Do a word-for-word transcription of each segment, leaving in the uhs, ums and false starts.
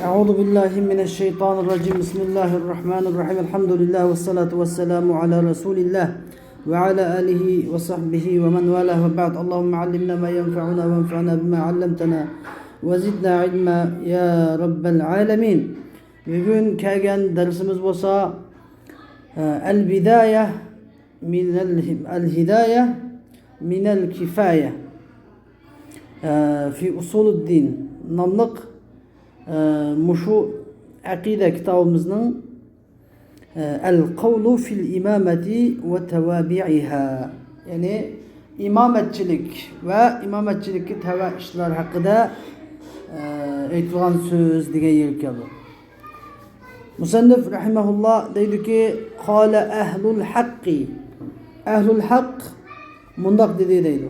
أعوذ بالله من الشيطان الرجيم. بسم الله الرحمن الرحيم. الحمد لله والصلاة والسلام على رسول الله وعلى آله وصحبه ومن والاه وبعد. اللهم علمنا ما ينفعنا وانفعنا بما علمتنا وزدنا علما يا رب العالمين. بۈگۈن كەلگەن دەرسىمىز بولسا، ئە، البداية من ال-، الهداية من الكفاية، ئە، في أصول الدين ناملىق، ئە، مۇشۇ ئەقىدە كىتابىمىزنىڭ، ئە، القول في الإمامة وتوابعها، يەنى ئىمامەتچىلىك ۋە ئىمامەتچىلىككە تەۋە ئىشلار ھەققىدە، ئە، ئېيتىلغان سۆز دېگەن يېرى كەلدى. مۇسەننىف رەھىمەھۇللا دەيدۇكى، قال أهل الحق، ئەھلۇل ھەق مۇنداق دېدى دەيدۇ.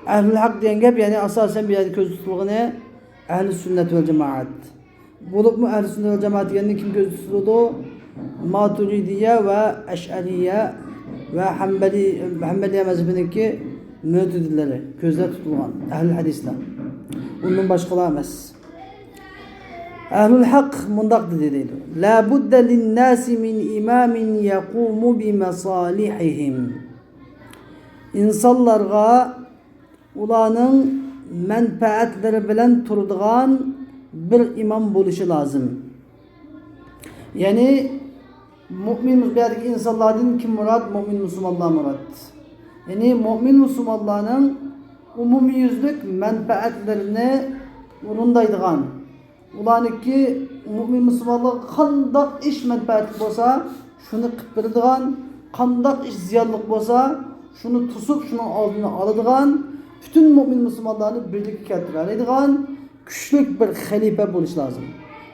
ئەھلۇل ھەق دېگەن گەپ، يەنى ئاساسەن بۇ يەردە كۆزدە تۇتۇلغىنى ئەھلى سۈننەت ۋەل جامائەت. بولۇپمۇ ئەھلى سۈننەت ۋەل جامائەت دېگەندىن كىم كۆزدە تۇتۇلىدۇ؟ ماتۇرىدىيە ۋە ئەشئەرىيە ۋە ھەمبەلىي، ھەمبەلىيە مەزھىپىنىڭكى مۆتىزىلىلىرى كۆزدە تۇتۇلغان ئەھلى ھەدىسلەر. ئۇندىن باشقىلار ئەمەس. ئەھلۇل ھەق مۇنداق دېدى دەيدۇ. لا بد للناس من إمام يقوم بمصالحهم. ئىنسانلارغا ئۇلارنىڭ مەنپەئەتلىرى بىلەن تۇرىدىغان بىر ئىمام بولۇشى لازىم. يەنى مۆمىن، بۇ يەردىكى ئىنسانلاردىن كىم مۇراد؟ مۆمىن مۇسۇلمانلار مۇراد. يەنى مۆمىن مۇسۇلمانلارنىڭ ئومۇميۈزلۈك مەنپەئەتلىرىنى ئورۇندايدىغان، ئۇلارنىڭكى مۆمىن مۇسۇلمانلارغا قانداق ئىش مەنپەئەتلىك بولسا، شۇنى قىلىپ بېرىدىغان، قانداق ئىش زىيانلىق بولسا، شۇنى توسۇپ، شۇنىڭ ئالدىنى ئالىدىغان، پۈتۈن مۆمىن مۇسۇلمانلارنى بىرلىككە كەلتۈرەلەيدىغان كۈچلۈك بىر خەلىپە بولۇشى لازىم.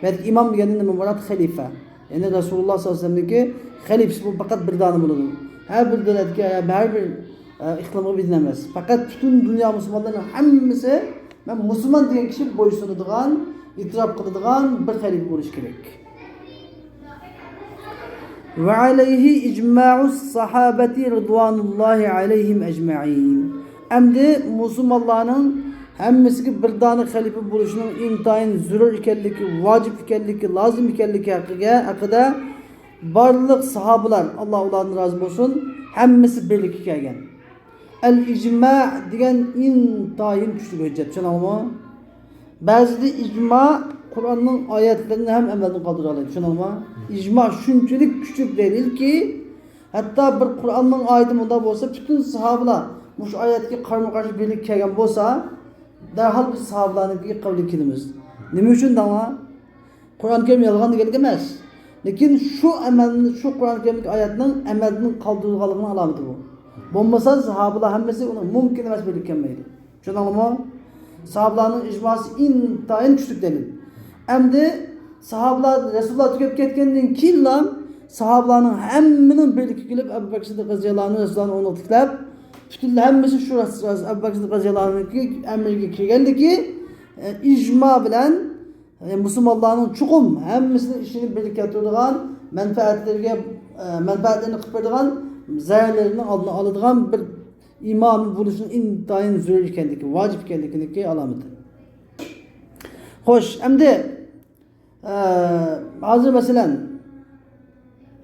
بەلكى ئىمام دېگەندىن نېمە مۇراد؟ خەلىپە. يەنى رەسۇلۇللا سەللەللاھۇ ئەلەيھى ۋەسەللەمنىڭكى خەلىپىسى بۇ پەقەت بىر دانە بولىدۇ. ھەر بىر دۆلەتكە، ھەر بىر، ئە، ئىقلىمغا بىر دانە ئەمەس. پەقەت پۈتۈن دۇنيا مۇسۇلمانلىرىنىڭ ھەممىسى مەن مۇسۇلمان دېگەن كىشى بويسۇنىدىغان، ئېتىراپ قىلىدىغان بىر خەلىپە بولۇشى كېرەك. وعليه إجماع الصحابة رضوان الله عليهم أجمعين. ئەمدى مۇسۇلمانلارنىڭ ھەممىسىگە بىر دانە خەلىپە بولۇشىنىڭ ئىنتايىن زۆرۈر ئىكەنلىكى، ۋاجىپ ئىكەنلىكى، لازىم ئىكەنلىكى ھەققىگە، ھەققىدە بارلىق ساھابىلار، ئاللا ئۇلاردىن رازى بولسۇن، ھەممىسى بىرلىككە كەلگەن. ئەل ئىجما دېگەن ئىنتايىن كۈچلۈك ھۆججەت، چۈشەندىڭىزمۇ؟ بەزىدە ئىجما قۇرئاننىڭ ئايەتلىرىنى ھەم ئەمەلدىن قالدۇرالايدۇ، چۈشەندىڭىزمۇ؟ ئىجما شۇنچىلىك كۈچلۈك دەلىلكى، ھەتتا بىر قۇرئاننىڭ ئايىتى مۇنداق بولسا، پۈتۈن ساھابىلار مۇشۇ ئايەتكە قارىمۇ قارشى بىرلىككە كەلگەن بولسا، دەرھال بىز ساھابىلارنىڭكى قەۋلىگە كېلىمىز. نېمە ئۈچۈن دەڭلار؟ قۇرئان كەرىم يالغان دېگەنلىك ئەمەس. لېكىن شۇ ئەمەلنى، شۇ قۇرئان كەرىمدىكى ئايەتنىڭ ئەمەلدىن قالدۇرۇلغانلىقىنىڭ ئالامىتى بۇ. بولمىسا ساھابىلار ھەممىسى ئۇنىڭ مۇمكىن ئەمەس بىرلىككە كەلمەيدۇ. چۈشەندىڭلارمۇ؟ ساھابىلارنىڭ ئىجماسى ئىنتايىن كۈچلۈك دەلىل. ئەمدى ساھابىلار، رەسۇلۇللا تۈگەپ كەتكەندىن كېيىنلا ساھابىلارنىڭ ھەممىنىڭ بىرلىككە كېلىپ، ئەبۇ بەكرى سىددىق رەزىياللاھۇ ئەنھۇ رەسۇلۇللانى ئورنىغا تىكلەپ، پۈتۈنلەي ھەممىسى شۇ رەس-، رەس-، ئەبۇ بەكرى سىددىق رەزىياللاھۇ ئەنھۇنىڭكى ئەمرىگە كىرگەنلىكى، ئە، ئىجما بىلەن، ئە، مۇسۇلمانلارنىڭ چوقۇم ھەممىسىنىڭ ئىشىنى بىرلىككە كەلتۈرىدىغان، مەنپەئەتلىرىگە، ئە، مەنپەئەتلىرىنى قىلىپ بېرىدىغان، زەرەرلىرىنىڭ ئالدىنى ئالىدىغان بىر ئىمامى بولۇشىنىڭ ئىنتايىن زۆرۈر ئىكەنلىكى، ۋاجىپ ئىكەنلىكىنىڭكى ئالامىتى. خوش، ئەمدى، ئە، ھازىر مەسىلەن،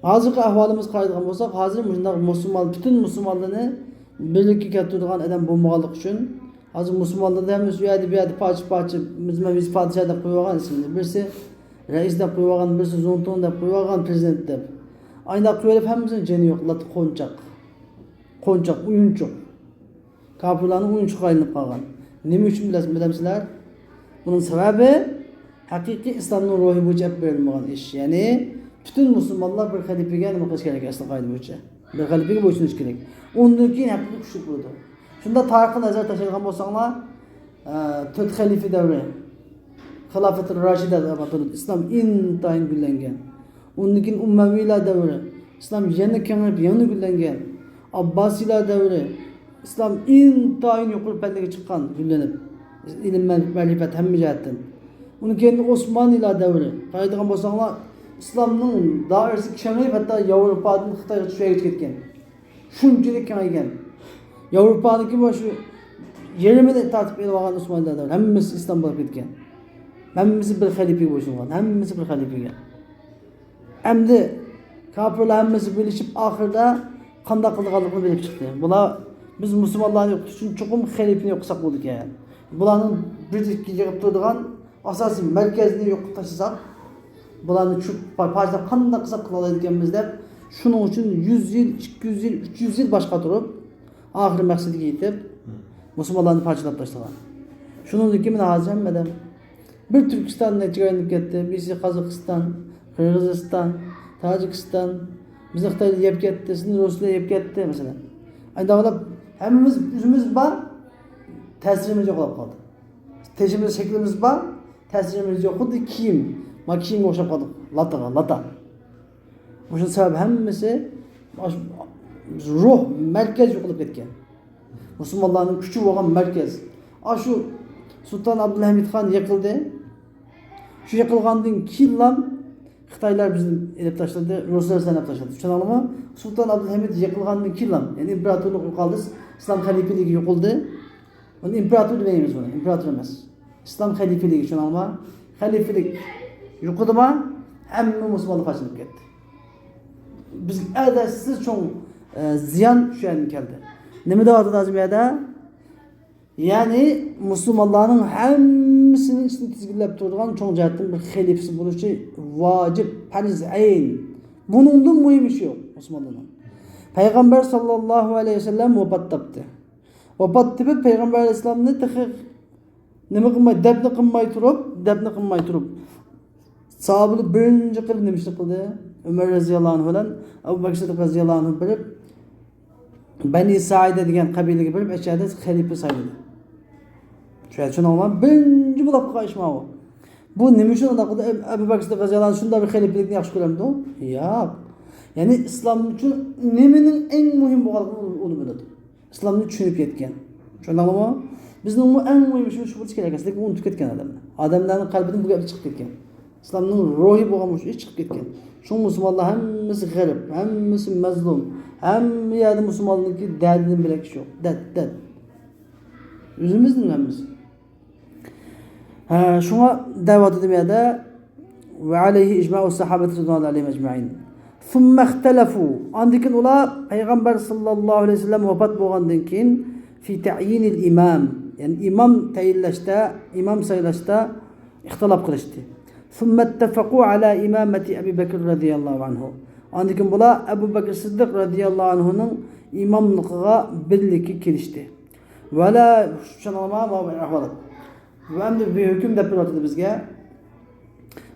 ھازىرقى ئەھۋالىمىزغا قارايدىغان بولساق، ھازىر مۇشۇنداق مۇسۇلمان، پۈتۈن مۇسۇلمانلارنى بىرلىككە كەلتۈرىدىغان ئادەم بولمىغانلىقى ئۈچۈن، ھازىر مۇسۇلمانلاردا ھەممىسى ئۇ يەردە، بۇ يەردە پارچە-پارچە، بىز مەن بىز پادىشاھ دەپ قويۇۋالغان ئىسىمنى، بىرسى رەئىس دەپ قويۇۋالغان، بىرسى زۇڭتۇڭ دەپ قويۇۋالغان، پىرېزىدېنت دەپ. ئاينداق قويۇۋېلىپ ھەممىسىنىڭ جېنى يوق، لاتە قونچاق. قونچاق، ئويۇنچۇق. كاپىرلارنىڭ ئويۇنچۇقىغا ئايلىنىپ قالغان. نېمە ئۈچۈن بىلەس-، بىلەمسىلەر؟ بۇنىڭ سەۋەبى ھەقىقىي ئىسلامنىڭ روھى بويىچە ئېلىپ بېرىلمىغان ئىش. يەنى پۈتۈن مۇسۇلمانلار بىر خەلىپىگە نېمە قىلىش كېرەك؟ ئەسلى قائىدە بويىچە بىر خەلىپىگە بويسۇنۇش كېرەك. ئۇندىن كېيىن ھەقىقىي كۈچلۈك بولىدۇ. شۇنداق تارىخقا نەزەر تاشلايدىغان بولساڭلار، ئە، تۆت خەلىپە دەۋرى، خىلاپەتۇر راشىدا دەپ ئاتىلىدۇ. ئىسلام ئىنتايىن گۈللەنگەن. ئۇندىن كېيىن ئۇمەۋىيلار دەۋرى، ئىسلام يەنە كېڭىيىپ، يەنە گۈللەنگەن. ئابباسىيلار دەۋرى، ئىسلام ئىنتايىن يۇقىرى پەللىگە چىققان، گۈللىنىپ، ئىلىم، مەرىپەت ھەممە جەھەتتىن. ئۇنىڭ كېيىن ئوسمانىيلار دەۋرى، قارايدىغان بولساڭلار، ئىسلامنىڭ دائىرىسى كېڭىيىپ، ھەتتا ياۋروپادىن خىتايغىچە شۇ يەرگىچە كەتكەن. شۇنچىلىك كېڭەيگەن. ياۋروپانىڭكى مانا شۇ يېرىمىنى تارتىپ ئېلىۋالغان ئوسمانلىلار دەۋرى. ھەممىسى ئىسلام بولۇپ كەتكەن. ھەممىسى بىر خەلىپىگە بويسۇنغان، ھەممىسى بىر خەلىپىگە. ئەمدى كاپىرلار ھەممىسى بىرلىشىپ، ئاخىرىدا قانداق قىلىدىغانلىقىنى بىلىپ چىقتى. بۇلار، بىز مۇسۇلمانلارنى يوقىتىش ئۈچۈن چوقۇم خەلىپىنى يوقىساق بولىدىكەن. بۇلارنىڭ بىرلىككە يىغىپ تۇرىدىغان ئاساسىي مەركەزنى يوقىتىپ تاشلىساق، بۇلارنى چۈ-، پا-، پاچىلاپ قانداق قىلساق قىلالايدىكەنمىز دەپ، شۇنىڭ ئۈچۈن يۈز يىل، ئىككى يۈز يىل، ئۈچ يۈز يىل باش قاتۇرۇپ، ئاخىرى مەقسىتىگە يېتىپ، مۇسۇلمانلارنى پاچىلاپ تاشلىغان. شۇنىڭدىن كېيىن مانا ھازىر ھەممە ئادەم بىر تۈركىستان نەچچىگە ئايلىنىپ كەتتى، بىرسى قازاقىستان، قىرغىزىستان، تاجىكىستان، بىزنى خىتايلار يەپ كەتتى، سىزنى رۇسلار يەپ كەتتى، مەسىلەن. ئانداقلاپ ھەممىمىز ئۆزىمىز بار، تەسىرىمىز يوقاپ قالدى. تېشىمىز، شەكلىمىز بار، تەسىرىمىز يوق. خۇددى كىيىم، ما كىيىمگە ئوخشاپ قالدۇق. لاتىغا، لاتا. مۇشۇ سەۋەب ھەممىسى، ئاشۇ روھ، مەركەز يوقىلىپ كەتكەن. مۇسۇلمانلارنىڭ كۈچى بولغان مەركەز. ئاشۇ سۇلتان ئابدۇلھەمىد خان يىقىلدى. شۇ يىقىلغاندىن كېيىنلا خىتايلار بىزنى ئېلىپ تاشلىدى، رۇسلار بىزنى ئېلىپ تاشلىدى. چۈشىنىڭلارمۇ؟ سۇلتان ئابدۇلھەمىد يىقىلغاندىن كېيىنلا، يەنى ئىمپېراتورلۇق يوقالدى، ئىسلام خەلىپىلىكى يوقالدى. بۇنى ئىمپېراتور دېمەيمىز بۇنى، ئىمپېراتور ئەمەس. ئىسلام خەلىپىلىكى، چۈشىنىڭلارمۇ؟ خەلىپىلىك يوقىدىما، ھەممە مۇسۇلمانلار پاچىلىنىپ كەتتى. بىزگە ئەدەپسىز چوڭ، ئە، زىيان شۇ يەردىن كەلدى. نېمە دەۋاتىدۇ ھازىر بۇ يەردە؟ يەنى مۇسۇلمانلارنىڭ ھەممىسىنىڭ ئىچىدىن تىزگىنلەپ تۇرىدىغان چوڭ جەھەتتىن بىر خەلىپىسى بولۇشى ۋاجىپ، پەرز ئەين. بۇنىڭدىن مۇھىم ئىش يوق مۇسۇلمانلارنىڭ. پەيغەمبەر ساللاللاھۇ ئەلەيھى ۋەسەللەم ۋاپات تاپتى. ۋاپات تېپىپ، پەيغەمبەر ئەلەيھىسسالامنى تېخى نېمە قىلماي، دەپنە قىلماي تۇرۇپ، دەپنە قىلماي تۇرۇپ، ساھابىلەر بىرىنچى قىلىپ نېمە ئىشنى قىلدى؟ ئۆمەر رەزىياللاھۇ ئەنھۇ بىلەن ئەبۇ بەكىر سىددىق رەزىياللاھۇ ئەنھۇ بېرىپ، بەنى سائىدە دېگەن قەبىلىگە بېرىپ، ئەشەدە خەلىپە سايلىدى. شۇ يەردە شۇنىڭ بىلەن بىرىنچى بولۇپ قالغان ئىش ماۋۇ. بۇ نېمە ئۈچۈن ئۇنداق قىلدى؟ ئەبۇ بەكىر سىددىق رەزىياللاھۇ ئەنھۇ شۇنداق بىر خەلىپىلىكنى ياخشى كۆرەمدۇ؟ ياق. يەنى ئىسلام ئۈچۈن نېمىنىڭ ئەڭ مۇھىم بولغانلىقىنى ئۇ، ئۇ بىلىدۇ. ئىسلامنى چۈشىنىپ يەتكەن. چۈشەندىڭلارمۇ؟ بىزنىڭمۇ ئەڭ مۇھىم ئىشىمىز شۇ بولسا كېرەك ئەمەس، لېكىن ئۇنتۇپ كەتكەن ئادەملەر. ئادەملەرنىڭ قەلبىدىن بۇ گەپلەر چىقىپ كەتكەن. ئىسلامنىڭ روھى بولغان مۇشۇ ئىش چىقىپ كەتكەن. شۇڭا مۇسۇلمانلار ھەممىسى غەرق، ھەممىسى مەزلۇم، ھەممە يەردە مۇسۇلمانلارنىڭكى دەردىدىن بۆلەك ئىش يوق. دەرد، دەرد. ئۆزىمىزنىڭ ھەممىسى. ھە، شۇڭا دەۋاتىدۇ بۇ يەردە، «وعليه إجماع الصحابة رضوان الله عليهم أجمعين. ثم اختلفوا.» ئاندىن كېيىن ئۇلار پەيغەمبەر ساللاللاھۇ ئەلەيھى ۋەسەللەم ۋاپات بولغاندىن كېيىن، «في تعيين الإمام»، يەنى ئىمام تەيىنلەشتە، ئىمام سايلاشتا ئىختىلاپ قىلىشتى. «ثم اتفقوا على إمامة أبي بكر رضي الله عنه.» ئاندىن كېيىن بۇلار ئەبۇ بەكىر سىددىق رەزىياللاھۇ ئەنھۇنىڭ ئىماملىقىغا بىرلىككە كېلىشتى. «ولا»، چۈشەندىڭلارمۇ؟ ماۋۇ بىر ئەھۋالات. ۋە ئەمدى بىر ھۆكۈم دەپ بېرىۋاتىدۇ بىزگە.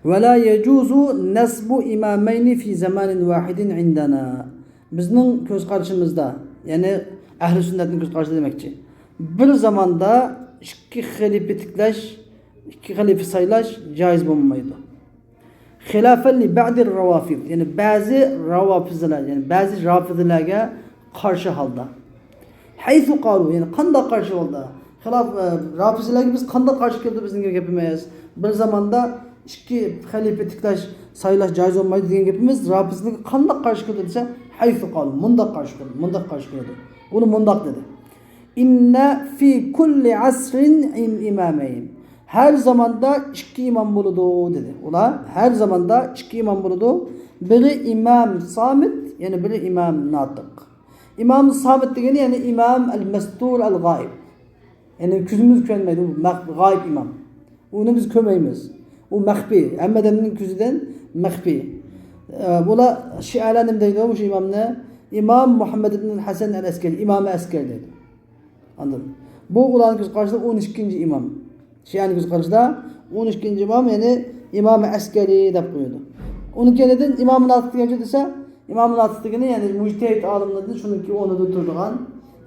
«ولا يجوز نصب إمامين في زمان واحد عندنا.» بىزنىڭ كۆز قارىشىمىزدا، يەنى ئەھلى سۈننەتنىڭ كۆز قارىشىدا دېمەكچى. بىر زاماندا ئىككى خەلىپە تىكلەش، ئىككى خەلىپە سايلاش جايىز بولمايدۇ. «خلافا لبعض الروافض»، يەنى بەزى راۋافىزلار، يەنى بەزى رافىزلارغا قارشى ھالدا. «حيث قالوا»، يەنى قانداق قارشى ھالدا؟ خىلاپ، ئە، رافىزلارغا بىز قانداق قارشى كېلىدۇ، بىزنىڭ گېپىمىز؟ بىر زاماندا ئىككى خەلىپە تىكلەش، سايلاش جايىز بولمايدۇ دېگەن گېپىمىز، رافىزلارغا قانداق قارشى كېلىدۇ دېسە، «حيث قالوا»، مۇنداق قارشى كېلىدۇ، مۇنداق قارشى كېلىدۇ. ئۇنى مۇنداق دېدى. «إن في كل عصر إمامين.» ھەر زاماندا ئىككى ئىمام بولىدۇ، دېدى. ئۇلار ھەر زاماندا ئىككى ئىمام بولىدۇ. بىرى ئىمام سامىت، يەنە بىرى ئىمام ناتىق. ئىمام سامىت دېگىنى، يەنى ئىمام ئەل مەستۇر ئەل غائىب. يەنى كۆزىمىز كۆرمەيدۇ، مەخ-، غايىب ئىمام. ئۇنى بىز كۆرمەيمىز. ئۇ مەخپىي، ھەممە ئادەمنىڭ كۆزىدىن مەخپىي. ئە، بۇلار شىئەلەر نېمە دەيدۇ مۇشۇ ئىمامنى؟ ئىمام مۇھەممەد ئىبن ھەسەن ئەل ئەسكەرى، ئىمامى ئەسكەر دەيدۇ. ئاندىن بۇ ئۇلارنىڭ كۆز قارىشىدا ئون ئىككىنچى ئىمام. شىئەنىڭ كۆز قارىشىدا ئون ئىككىنچى ئىمام، يەنى ئىمامى ئەسكەرى دەپ قويىدۇ. ئۇنىڭ كەينىدىن ئىمامى ناتىق دېگەنچە دېسە، ئىمامى ناتىق دېگىنى، يەنى مۇجتەھىد ئالىملاردىن شۇنىڭكى ئورنىدا تۇرىدىغان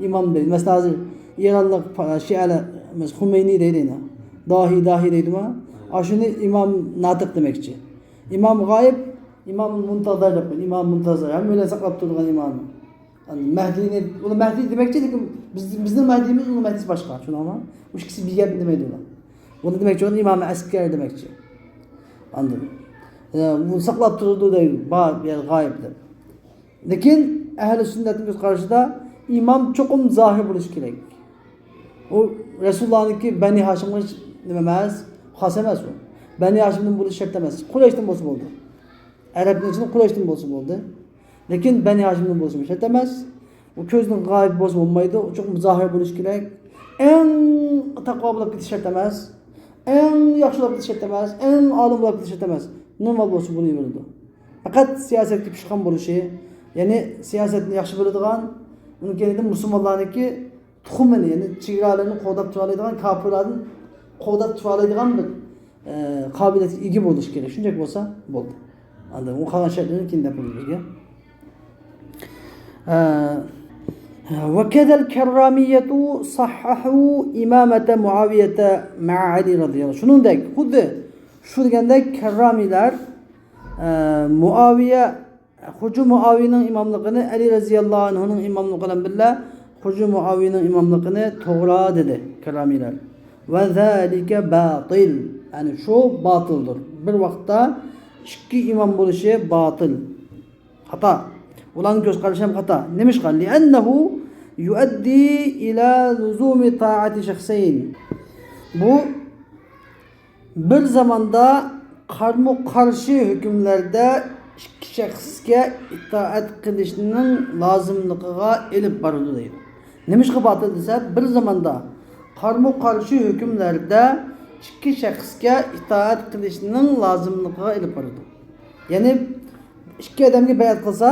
ئىمام دەيدۇ. مەسىلەن، ھازىر ئىرانلىق پا-، شىئەلەر، مەسىلەن، خۇمەينى دەيدۇ يەنە. داھىي، داھىي دەيدۇما؟ ئاشۇنى ئىمام ناتىق دېمەكچى. ئىمام غايىب، ئىمام مۇنتازار دەپ قويدى. ئىمام مۇنتازار، ھەممىلەر ساقلاپ تۇرىدىغان ئىمام. مەھدىينى، ئۇنى مەھدىي دېمەكچى، لېكىن بىز، بىزنىڭ مەھدىيىمىز، ئۇنىڭ مەھدىيسى باشقا، چۈشەندىڭلارمۇ؟ ئۇ ئىككىسى بىر گەپ دېمەيدۇ ئۇلار. بۇنى دېمەكچى، ئۇنى ئىمامى ئەسكەر دېمەكچى. ئاندىن، ئە، بۇ ساقلاپ تۇرىدۇ دەيدۇ، بار، يەنى غايىب دەپ. لېكىن ئەھلى سۈننەتنىڭ كۆز قارىشىدا ئىمام چوقۇم زاھىر بولۇشى كېرەك. ئۇ رەسۇلۇللانىڭكى بەنى ھاشىمغا ھېچ نېمە ئەمەس، خاس ئەمەس ئۇ. بەنى ھاشىمدىن بولۇشى شەرت ئەمەس. قۇرەيشتىن بولسا بولدى. ئەرەبنىڭ ئىچىدە قۇرەيشتىن بولسا بولدى. لېكىن بەنى ھاشىمدىن بولۇشى شەرت ئەمەس. ئۇ كۆزدىن غايىب بولسا بولمايدۇ. ئۇ چوقۇم زاھىر بولۇشى كېرەك. ئەڭ تەقۋا بولۇپ كېتىش شەرت ئەمەس. ئەڭ ياخشى بولۇپ كېتىش شەرت ئەمەس. ئەڭ ئالىم بولۇپ كېتىش شەرت ئەمەس. نورمال بولسا بولۇۋېرىدۇ. پەقەت سىياسەتكە پىشقان بولۇشى، يەنى سىياسەتنى ياخشى بىلىدىغان، ئۇنىڭ كەينىدىن مۇسۇلمانلارنىڭكى تۇخۇمىنى، يەنى چېگرالىرىنى قوغداپ تۇرالايدىغان، كاپىرلاردىن قوغداپ تۇرالايدىغان بىر، ئە، قابىلىيەتكە ئىگە بولۇشى كېرەك. شۇنچەك بولسا بولدى. ئاندىن ئۇ قالغان شەرتلىرىنى كېيىن دەپ بېرىمىز بىزگە. ئە، وكذا الكرامية صححوا إمامة معاوية مع علي رضي الله. شۇنىڭدەك، خۇددى شۇ دېگەندەك كەررامىيلار، ئە، مۇئاۋىيە خوجا مۇئاۋىيىنىڭ ئىماملىقىنى ئەلى رەزىياللاھۇ ئەنھۇنىڭ ئىماملىقى بىلەن بىللە خوجا مۇئاۋىيىنىڭ ئىماملىقىنى توغرا دېدى كەررامىيلار. وذلك باطل. يەنى شۇ باتىلدۇر. بىر ۋاقىتتا ئىككى ئىمام بولۇشى باتىل. خاتا. ئۇلارنىڭ كۆز قارىشى ھەم خاتا. نېمىشقا؟ لأنه يؤدي إلى لزوم طاعة شخصين. بۇ بىر زاماندا قارمۇ قارشى ھۆكۈملەردە ئىككى شەخسكە ئىتائەت قىلىشنىڭ لازىملىقىغا ئېلىپ بارىدۇ دەيدۇ. نېمىشقا باتىل دېسە، بىر زاماندا قارمۇ قارشى ھۆكۈملەردە ئىككى شەخسكە ئىتائەت قىلىشنىڭ لازىملىقىغا ئېلىپ بارىدۇ. يەنى ئىككى ئادەمگە بەيئەت قىلسا،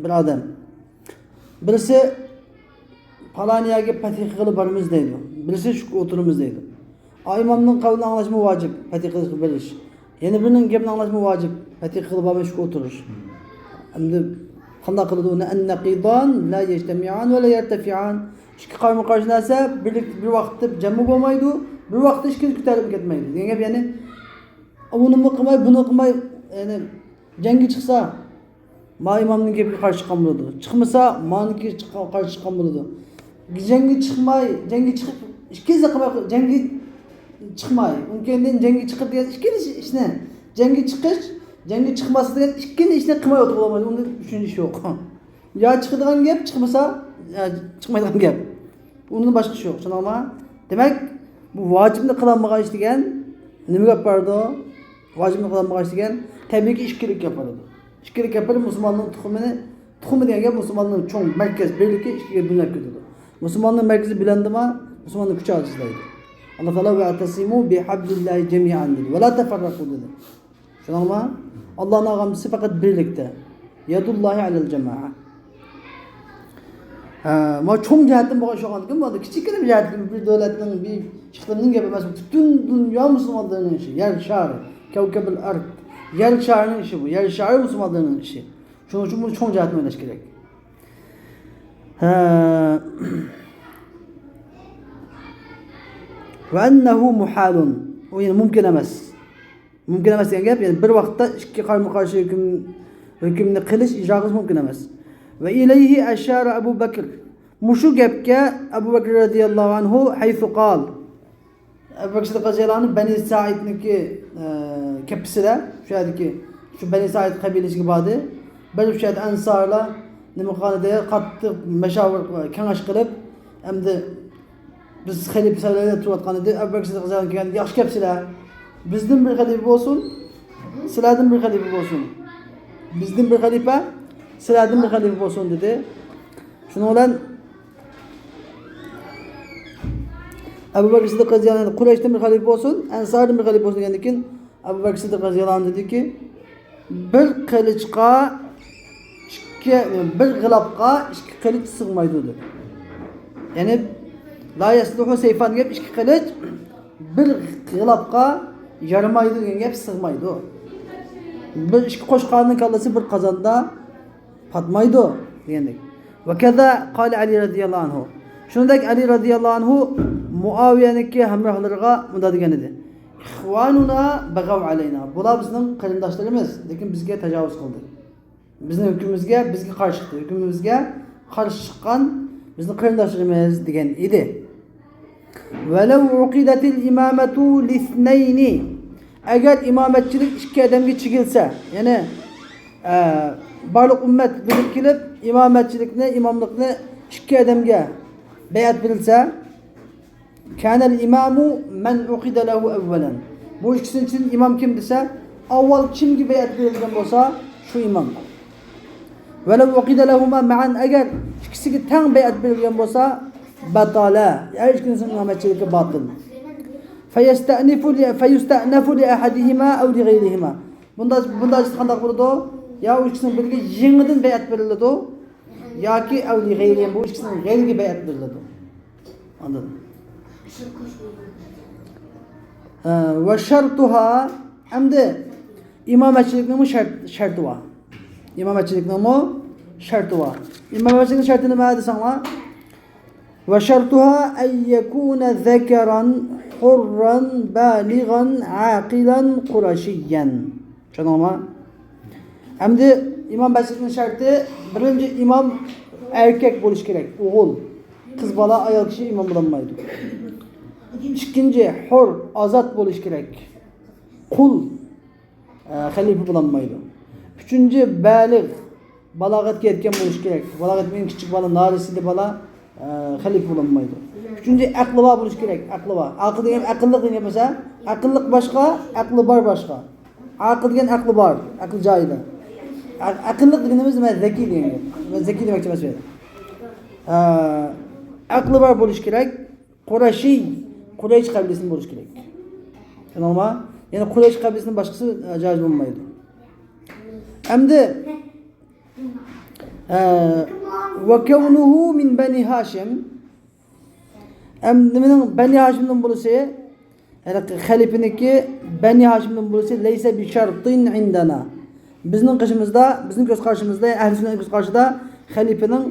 بىر ئادەم. بىرسى پالان يەرگە پەتھى قىلغىلى بارىمىز دەيدۇ. بىرسى شۇ ئولتۇرىمىز دەيدۇ. ئا، ئىمامنىڭ قەۋلىنى ئاڭلاشمۇ ۋاجىپ، پەتھى قىلىشقا بېرىش. يەنە بىرىنىڭ گېپىنى ئاڭلاشمۇ ۋاجىپ، پەتھى قىلغىلى بارماي شۇ ئولتۇرۇش. ئەمدى قانداق قىلىدۇ ئۇنى؟ النقيضان لا يجتمعان ولا يرتفعان. ئىككى قارمۇ قارشى نەرسە بىرلىك، بىر ۋاقىتتا جەممۇ بولمايدۇ، بىر ۋاقىتتا ئىككىسى كۆتەرىلىپ كەتمەيدۇ دېگەن گەپ. يەنى ئۇنىمۇ قىلماي، بۇنى قىلماي، يەنى جەڭگە چىقسا، ما ئىمامنىڭ گېپىگە قارشى چىققان بولىدۇ. چىقمىسا، مانىڭكىگە چىققان، قارشى چىققان بولىدۇ. جەڭگە چىقماي، جەڭگە چىقىپ، ئىككىنچى قىلماي، جەڭگە چىقماي، ئۇنىڭ كەينىدىن جەڭگە چىقىپ دېگەن ئىككىنچى ئىشنى، جەڭگە چىقىش، جەڭگە چىقماسلىق دېگەن ئىككىنچى ئىشنى قىلماي ئولتۇرغىلى بولمايدۇ. ئۇنىڭدىن ئۈچىنچى ئىش يوق. يا چىقىدىغان گەپ، چىقمىسا، يا چىقمايدىغان گەپ. ئۇنىڭدىن باشقا ئىش يوق، چۈشەندىڭلارمۇ؟ دېمەك، بۇ ۋاجىپنى قىلالمىغان ئىش دېگەن نېمە گەپ بارىدۇ؟ ۋاجىپنى قىلالمىغان ئىش دېگەن تەبىئىيكى ئىككىلىك گەپ بارىدۇ. ئىككىلىك گەپ بارىدۇ، مۇسۇلماننىڭ تۇخۇمىنى، تۇخۇمى دېگەن گەپ مۇسۇلماننىڭ چوڭ مەركەز بىرلىكى ئىككىگە بۆلۈنۈپ كېتىدۇ. مۇسۇلماننىڭ مەركىزى بىلەندىما مۇسۇلماننىڭ كۈچى ئاجىزلايدۇ. ئاللا تائالا ۋەئتەسىمۇ بىھەبلىللاھى جەمىئەن دېدى. ۋەلا تەفەررەقۇ دېدى. شۇنىڭما؟ ئاللانىڭ ئاغامچىسى پەقەت بىرلىكتە. يەدۇللاھى ئەلەل جەمائە. ھە، ما چوڭ جەھەتتىن بولغان ئىش بولغاندىكىن، بۇ كىچىككىنە بىر جەھەتتىن بىر دۆلەتنىڭ، بىر ئىقلىمنىڭ گېپى ئەمەس، پۈتۈن دۇنيا مۇسۇلمانلىرىنىڭ ئىشى، يەر شارى، كەۋكەبىل ئەرد، يەر شارىنىڭ ئىشى بۇ، يەر شارى مۇسۇلمانلىرىنىڭ ئىشى. شۇنىڭ ئۈچۈن بۇنى چوڭ جەھەتتىن ئويلاش كېرەك. ھە. ۋە ئەننەھۇ مۇھالۇن. ئۇ يەنە مۇمكىن ئەمەس. مۇمكىن ئەمەس دېگەن گەپ، يەنى بىر ۋاقىتتا ئىككى قارمۇ قارشى ھۆكۈم، ھۆكۈمنى قىلىش، ئىجرا قىلىش مۇمكىن ئەمەس. ۋە ئىلەيھى ئەشارە ئەبۇ بەكر. مۇشۇ گەپكە ئەبۇ بەكر رەزىياللاھۇ ئەنھۇ ھەيسۇ قال. ئەبۇ بەكر سىددىق رەزىياللاھۇ ئەنھۇ بەنى سائىدنىڭكى، ئە، كەپپىسىدە، شۇ يەردىكى، شۇ بەنى سائىد قەبىلىسىگە باردى. بىر شۇ يەردە ئەنسارلار نېمە قىلغان ئىدى، قاتتىق مەشاۋۇر، كېڭەش قىلىپ، ئەمدى بىز خەلىپە سەۋلەردە تۇرۇۋاتقان ئىدى. ئەبۇ بەكر سىددىق رەزىياللاھۇ ئەنھۇ كەلگەندە، ياخشى كەپسىلەر. بىزدىن بىر خەلىپە بولسۇن، سىلەردىن بىر خەلىپە بولسۇن. بىزدىن بىر خەلىپە، سىلەردىن بىر خەلىپە بولسۇن دېدى. شۇنىڭ بىلەن ئەبۇ بەكر سىددىق رەزىياللاھۇ ئەنھۇ قۇرەيشتىن بىر خەلىپە بولسۇن، ئەنساردىن بىر خەلىپە بولسۇن دېگەندىن كېيىن، ئەبۇ بەكر سىددىق رەزىياللاھۇ ئەنھۇ دېدىكى، بىر قىلىچقا ئىككى، بىر غىلاپقا ئىككى قىلىچ سىغمايدۇ دېدى. يەنى لا يەسلۇھۇ سەيفان دېگەن گەپ، ئىككى قىلىچ بىر غىلاپقا يارىمايدۇ دېگەن گەپ، سىغمايدۇ. بىر ئىككى قوچقارنىڭ كاللىسى بىر قازاندا پاتمايدۇ دېگەندەك. ۋەكەزا قالە ئەلى رەزىياللاھۇ ئەنھۇ. شۇنىڭدەك ئەلى رەزىياللاھۇ ئەنھۇ مۇئاۋىيەنىڭكى ھەمراھلىرىغا مۇنداق دېگەن ئىدى. ئىخۋانۇنا بەغەۋ ئەلەينا. بۇلار بىزنىڭ قېرىنداشلىرىمىز، لېكىن بىزگە تاجاۋۇز قىلدى. بىزنىڭ ھۆكمىمىزگە، بىزگە قارشى چىقتى. ھۆكمىمىزگە قارشى چىققان بىزنىڭ قېرىنداشلىرىمىز دېگەن ئىدى. ولو عقدت الإمامة لاثنين. ئەگەر ئىمامەتچىلىك ئىككى ئادەمگە چېگىلسە، يەنى، ئە، بارلىق ئۈممەت بىرلىككە كېلىپ، ئىمامەتچىلىكنى، ئىماملىقنى ئىككى ئادەمگە بەيئەت بېرىلسە، كان الإمام من عقد له أولا. بۇ ئىككىسىنىڭ ئىچىدىن ئىمام كىم دېسە، ئاۋۋال كىمگە بەيئەت بېرىلگەن بولسا، شۇ ئىمام. ولو عقد لهما معا، ئەگەر ئىككىسىگە تەڭ بەيئەت بېرىلگەن بولسا، بطل، ھەر ئىككىسىنىڭ ئىمامەتچىلىكى باتىل. فيستأنف ل-، فيستأنف لأحدهما أو لغيرهما. بۇندا، بۇندا قانداق بولىدۇ؟ يا ئۇ ئىككىسىنىڭ بىرىگە يېڭىدىن بەيئەت بېرىلىدۇ، ياكى أو لغيرهما، بۇ ئىككىسىنىڭ غەيرىگە بەيئەت بېرىلىدۇ. ئاندىن. ھە، وشرطها، ئەمدى ئىمامەتچىلىكنىڭمۇ شەرت-، شەرتى بار. ئىمامەتچىلىكنىڭمۇ شەرتى بار. ئىمامەتچىلىكنىڭ شەرتى نېمە دېسەڭلار؟ وشرطها أن يكون ذكرا حرا بالغا عاقلا قرشيا. چۈشەندىڭلارمۇ؟ ئەمدى ئىمامەتچىلىكنىڭ شەرتى، بىرىنچى، ئىمام ئەركەك بولۇشى كېرەك، ئوغۇل. قىز بالا، ئايال كىشى ئىمام بولالمايدۇ. ئىككىنچى، ھۇر، ئازاد بولۇشى كېرەك. قۇل، ئە، خەلىپە بولالمايدۇ. ئۈچىنچى، بالىغ، بالاغەتكە يەتكەن بولۇشى كېرەك. بالاغەت دېگەن كىچىك بالا، نارەسىدە بالا، ئە، خەلىپە بولالمايدۇ. ئۈچىنچى، ئەقلى بار بولۇشى كېرەك. ئەقلى بار. ئەقىل دېگەن ئەقىللىق دېگەن گەپ ئەمەس. ئەقىللىق باشقا، ئەقلى بار باشقا. ئەقىل دېگەن ئەقلى بار، ئەقلى جايىدا. ئە-، ئەقىللىق دېگىنىمىز نېمە؟ زەكىي دېگەن گەپ. مەن زەكىي دېمەكچى ئەمەس بۇ يەردە. ئە، ئەقلى بار بولۇشى كېرەك. قۇرەشىي، قۇرەيش قەبىلىسىدىن بولۇشى كېرەك. چۈشەندىڭىزمۇ؟ يەنى قۇرەيش قەبىلىسىدىن باشقىسى، ئە، جايىز بولمايدۇ. ئەمدى، ئە، وكونه من بني هاشم. ئەمدى نېمىنىڭ، بەنى ھاشىمدىن بولۇشى، يەنى خەلىپىنىڭكى بەنى ھاشىمدىن بولۇشى ليس بشرط عندنا. بىزنىڭ قېشىمىزدا، بىزنىڭ كۆز قارىشىمىزدا، ئەھلى سۈننەتنىڭ كۆز قارىشىدا خەلىپىنىڭ،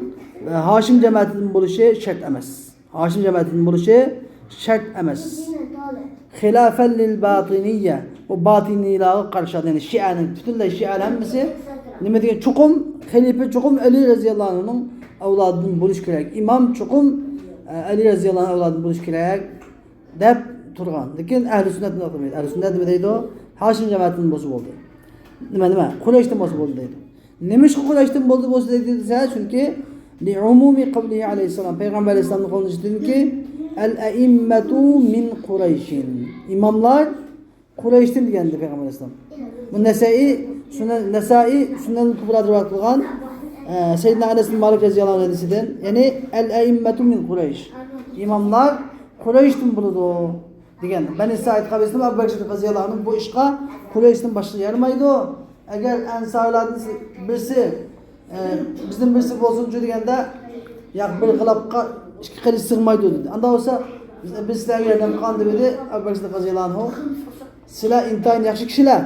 ئە، ھاشىم جەمەتىدىن بولۇشى شەرت ئەمەس. ھاشىم جەمەتىدىن بولۇشى شەرت ئەمەس. خلافا للباطنية. بۇ باتىنىيلارغا قارشى، يەنى شىئەنىڭ، پۈتۈنلەي شىئەلەر ھەممىسى نېمە دېگەن؟ چوقۇم، خەلىپە چوقۇم ئەلى رەزىياللاھۇ ئەنھۇنىڭ ئەۋلادىدىن بولۇشى كېرەك. ئىمام چوقۇم، ئە، ئەلى رەزىياللاھۇ ئەنھۇ ئەۋلادىدىن بولۇشى كېرەك دەپ تۇرغان. لېكىن ئەھلى سۈننەت نېمە قىلمايدۇ؟ ئەھلى سۈننەت نېمە دەيدۇ؟ ھاشىم جەمەتىدىن بولسا بولدى. نېمە، نېمە؟ قۇرەيشتىن بولسا بولدى دەيدۇ. نېمىشقا قۇرەيشتىن بولدى بولسا دەيدۇ دېسە، چۈنكى لعموم قوله عليه السلام، پەيغەمبەر ئەلەيھىسسالامنىڭ قولىنى ئىشلىتىدۇكى، الأئمة من قريش. ئىماملار قۇرەيشتىن دېگەندى پەيغەمبەر ئەلەيھىسسالام. بۇ نەسائىي، سۈنەن، نەسائىي سۈنەن كۇبرادا رىۋايەت قىلغان، ئە، سەيدىنا ئەنەس بىن مالىك رەزىياللاھۇ ئەنھۇ ھەدىسىدىن، يەنى الأئمة من قريش. ئىماملار قۇرەيشتىن بولىدۇ دېگەن. بەنى سائىد قەبىلىسىدىن ئەبۇ بەكرى سىددىق رەزىياللاھۇ ئەنھۇ بۇ ئىشقا قۇرەيشتىن باشقا يارىمايدۇ. ئەگەر ئەنسارلاردىن بىرسى، ئە، بىزدىن بىرسى بولسۇنچۇ دېگەندە، ياق، بىر غىلاپقا ئىككى قىلىچ سىغمايدۇ دېدى. ئانداق بولسا، بىز، بىز سىلەرگە ياردەم قىلغان دېدى ئەبۇ بەكرى سىددىق رەزىياللاھۇ ئەنھۇ. سىلەر ئىنتايىن ياخشى كىشىلەر.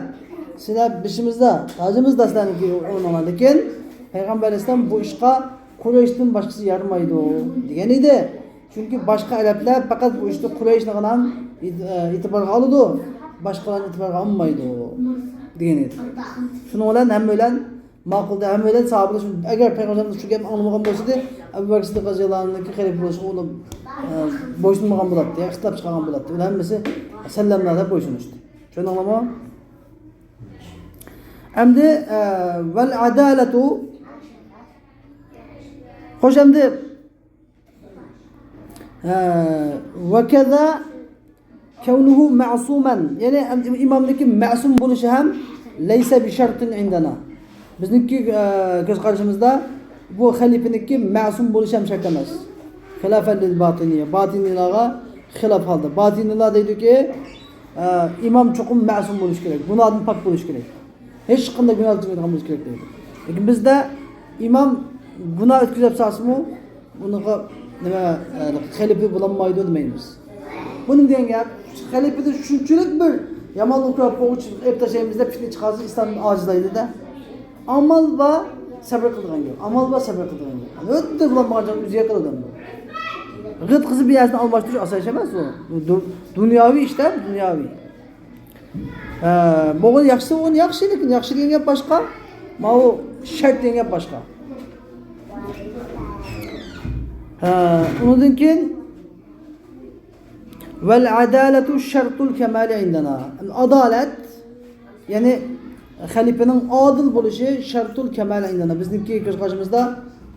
سىلەر بېشىمىزدا، تاجىمىزدا سىلەرنىڭكى ئورنۇڭلار. لېكىن پەيغەمبەر ئەلەيھىسسالام بۇ ئىشقا قۇرەيشتىن باشقىسى يارىمايدۇ دېگەن ئىدى. چۈنكى باشقا ئەرەبلەر پەقەت بۇ ئىشتا قۇرەيشنىغىلا ئېت-، ئېتىبارغا ئالىدۇ، باشقىلارنى ئېتىبارغا ئالمايدۇ دېگەن ئىدى. شۇنىڭ بىلەن ھەممە بىلەن ماقۇلدا، ھەممە بىلەن ساھابىلەر شۇ، ئەگەر پەيغەمبەر شۇ گەپنى ئاڭلىمىغان بولسىدى، ئەبۇ بەكرى سىددىق رەزىياللاھۇ ئەنھۇنىڭكى خەلىپە بولۇشىغا ئۇلار، ئە، بويسۇنمىغان بولاتتى، ئىختىلاپ چىقارغان بولاتتى. ئۇلار ھەممىسى سەللەملا دەپ بويسۇنۇشتى. چۈشەندىڭلارمۇ؟ ئەمدى، ئە، ۋەل ئەدالەتۇ. خوش، ئەمدى ھە، ۋەكەزا كەۋنۇھۇ مەسۇمەن. يەنى ئىمامنىڭكى مەسۇم بولۇشى ھەم لەيسە بىشەرتىن ئىندەنا. بىزنىڭكى، ئە، كۆز قارىشىمىزدا بۇ خەلىپىنىڭكى مەسۇم بولۇشى ھەم شەرت ئەمەس. خىلاپەن لىل باتىنىيە. باتىنىيلارغا خىلاپ ھالدا. باتىنىيلار دەيدۇكى، ئە، ئىمام چوقۇم مەسۇم بولۇشى كېرەك. گۇناھتىن پاك بولۇشى كېرەك. ھېچقانداق گۇناھ ئۆتكۈزمەيدىغان بولۇش كېرەك دەيدۇ. لېكىن بىزدە ئىمام گۇناھ ئۆتكۈزۈپ سالسىمۇ، ئۇنىڭغا نېمە، ئە، خەلىپە بولالمايدۇ دېمەيمىز. بۇ نېمە دېگەن گەپ؟ خەلىپىدىن شۇنچىلىك بىر يامانلىق كۆرۈپ، ئوغۇچ ئېلىپ تاشلايمىز دەپ پىتنە چىقارسا، ئىسلام ئاجىزلايدۇ-دە. ئامال بار سەۋر قىلىدىغان گەپ. ئامال بار سەۋر قىلىدىغان گەپ. ئۆتتە بولالمىغان جان ئۆزى ياقىدۇ ئادەمنى. غىت قىزى بىر يەردىن ئالماشتۇرۇش ئاسان ئىش ئەمەس ئۇ. دۇ-، دۇنياۋى ئىشتا، دۇنياۋى. ھە، بولغان ياخشىسى، بولغان ياخشى، لېكىن ياخشى دېگەن گەپ باشقا، ماۋۇ شەرت دېگەن گەپ باشقا. ھە، ئۇنىڭدىن كېيىن، ۋەل ئەدالەتۇ شەرتۇل كەمالى ئىندەنا. ئادالەت، يەنى خەلىپىنىڭ ئادىل بولۇشى شەرتۇل كەمالى ئىندەنا. بىزنىڭكى كۆز قارىشىمىزدا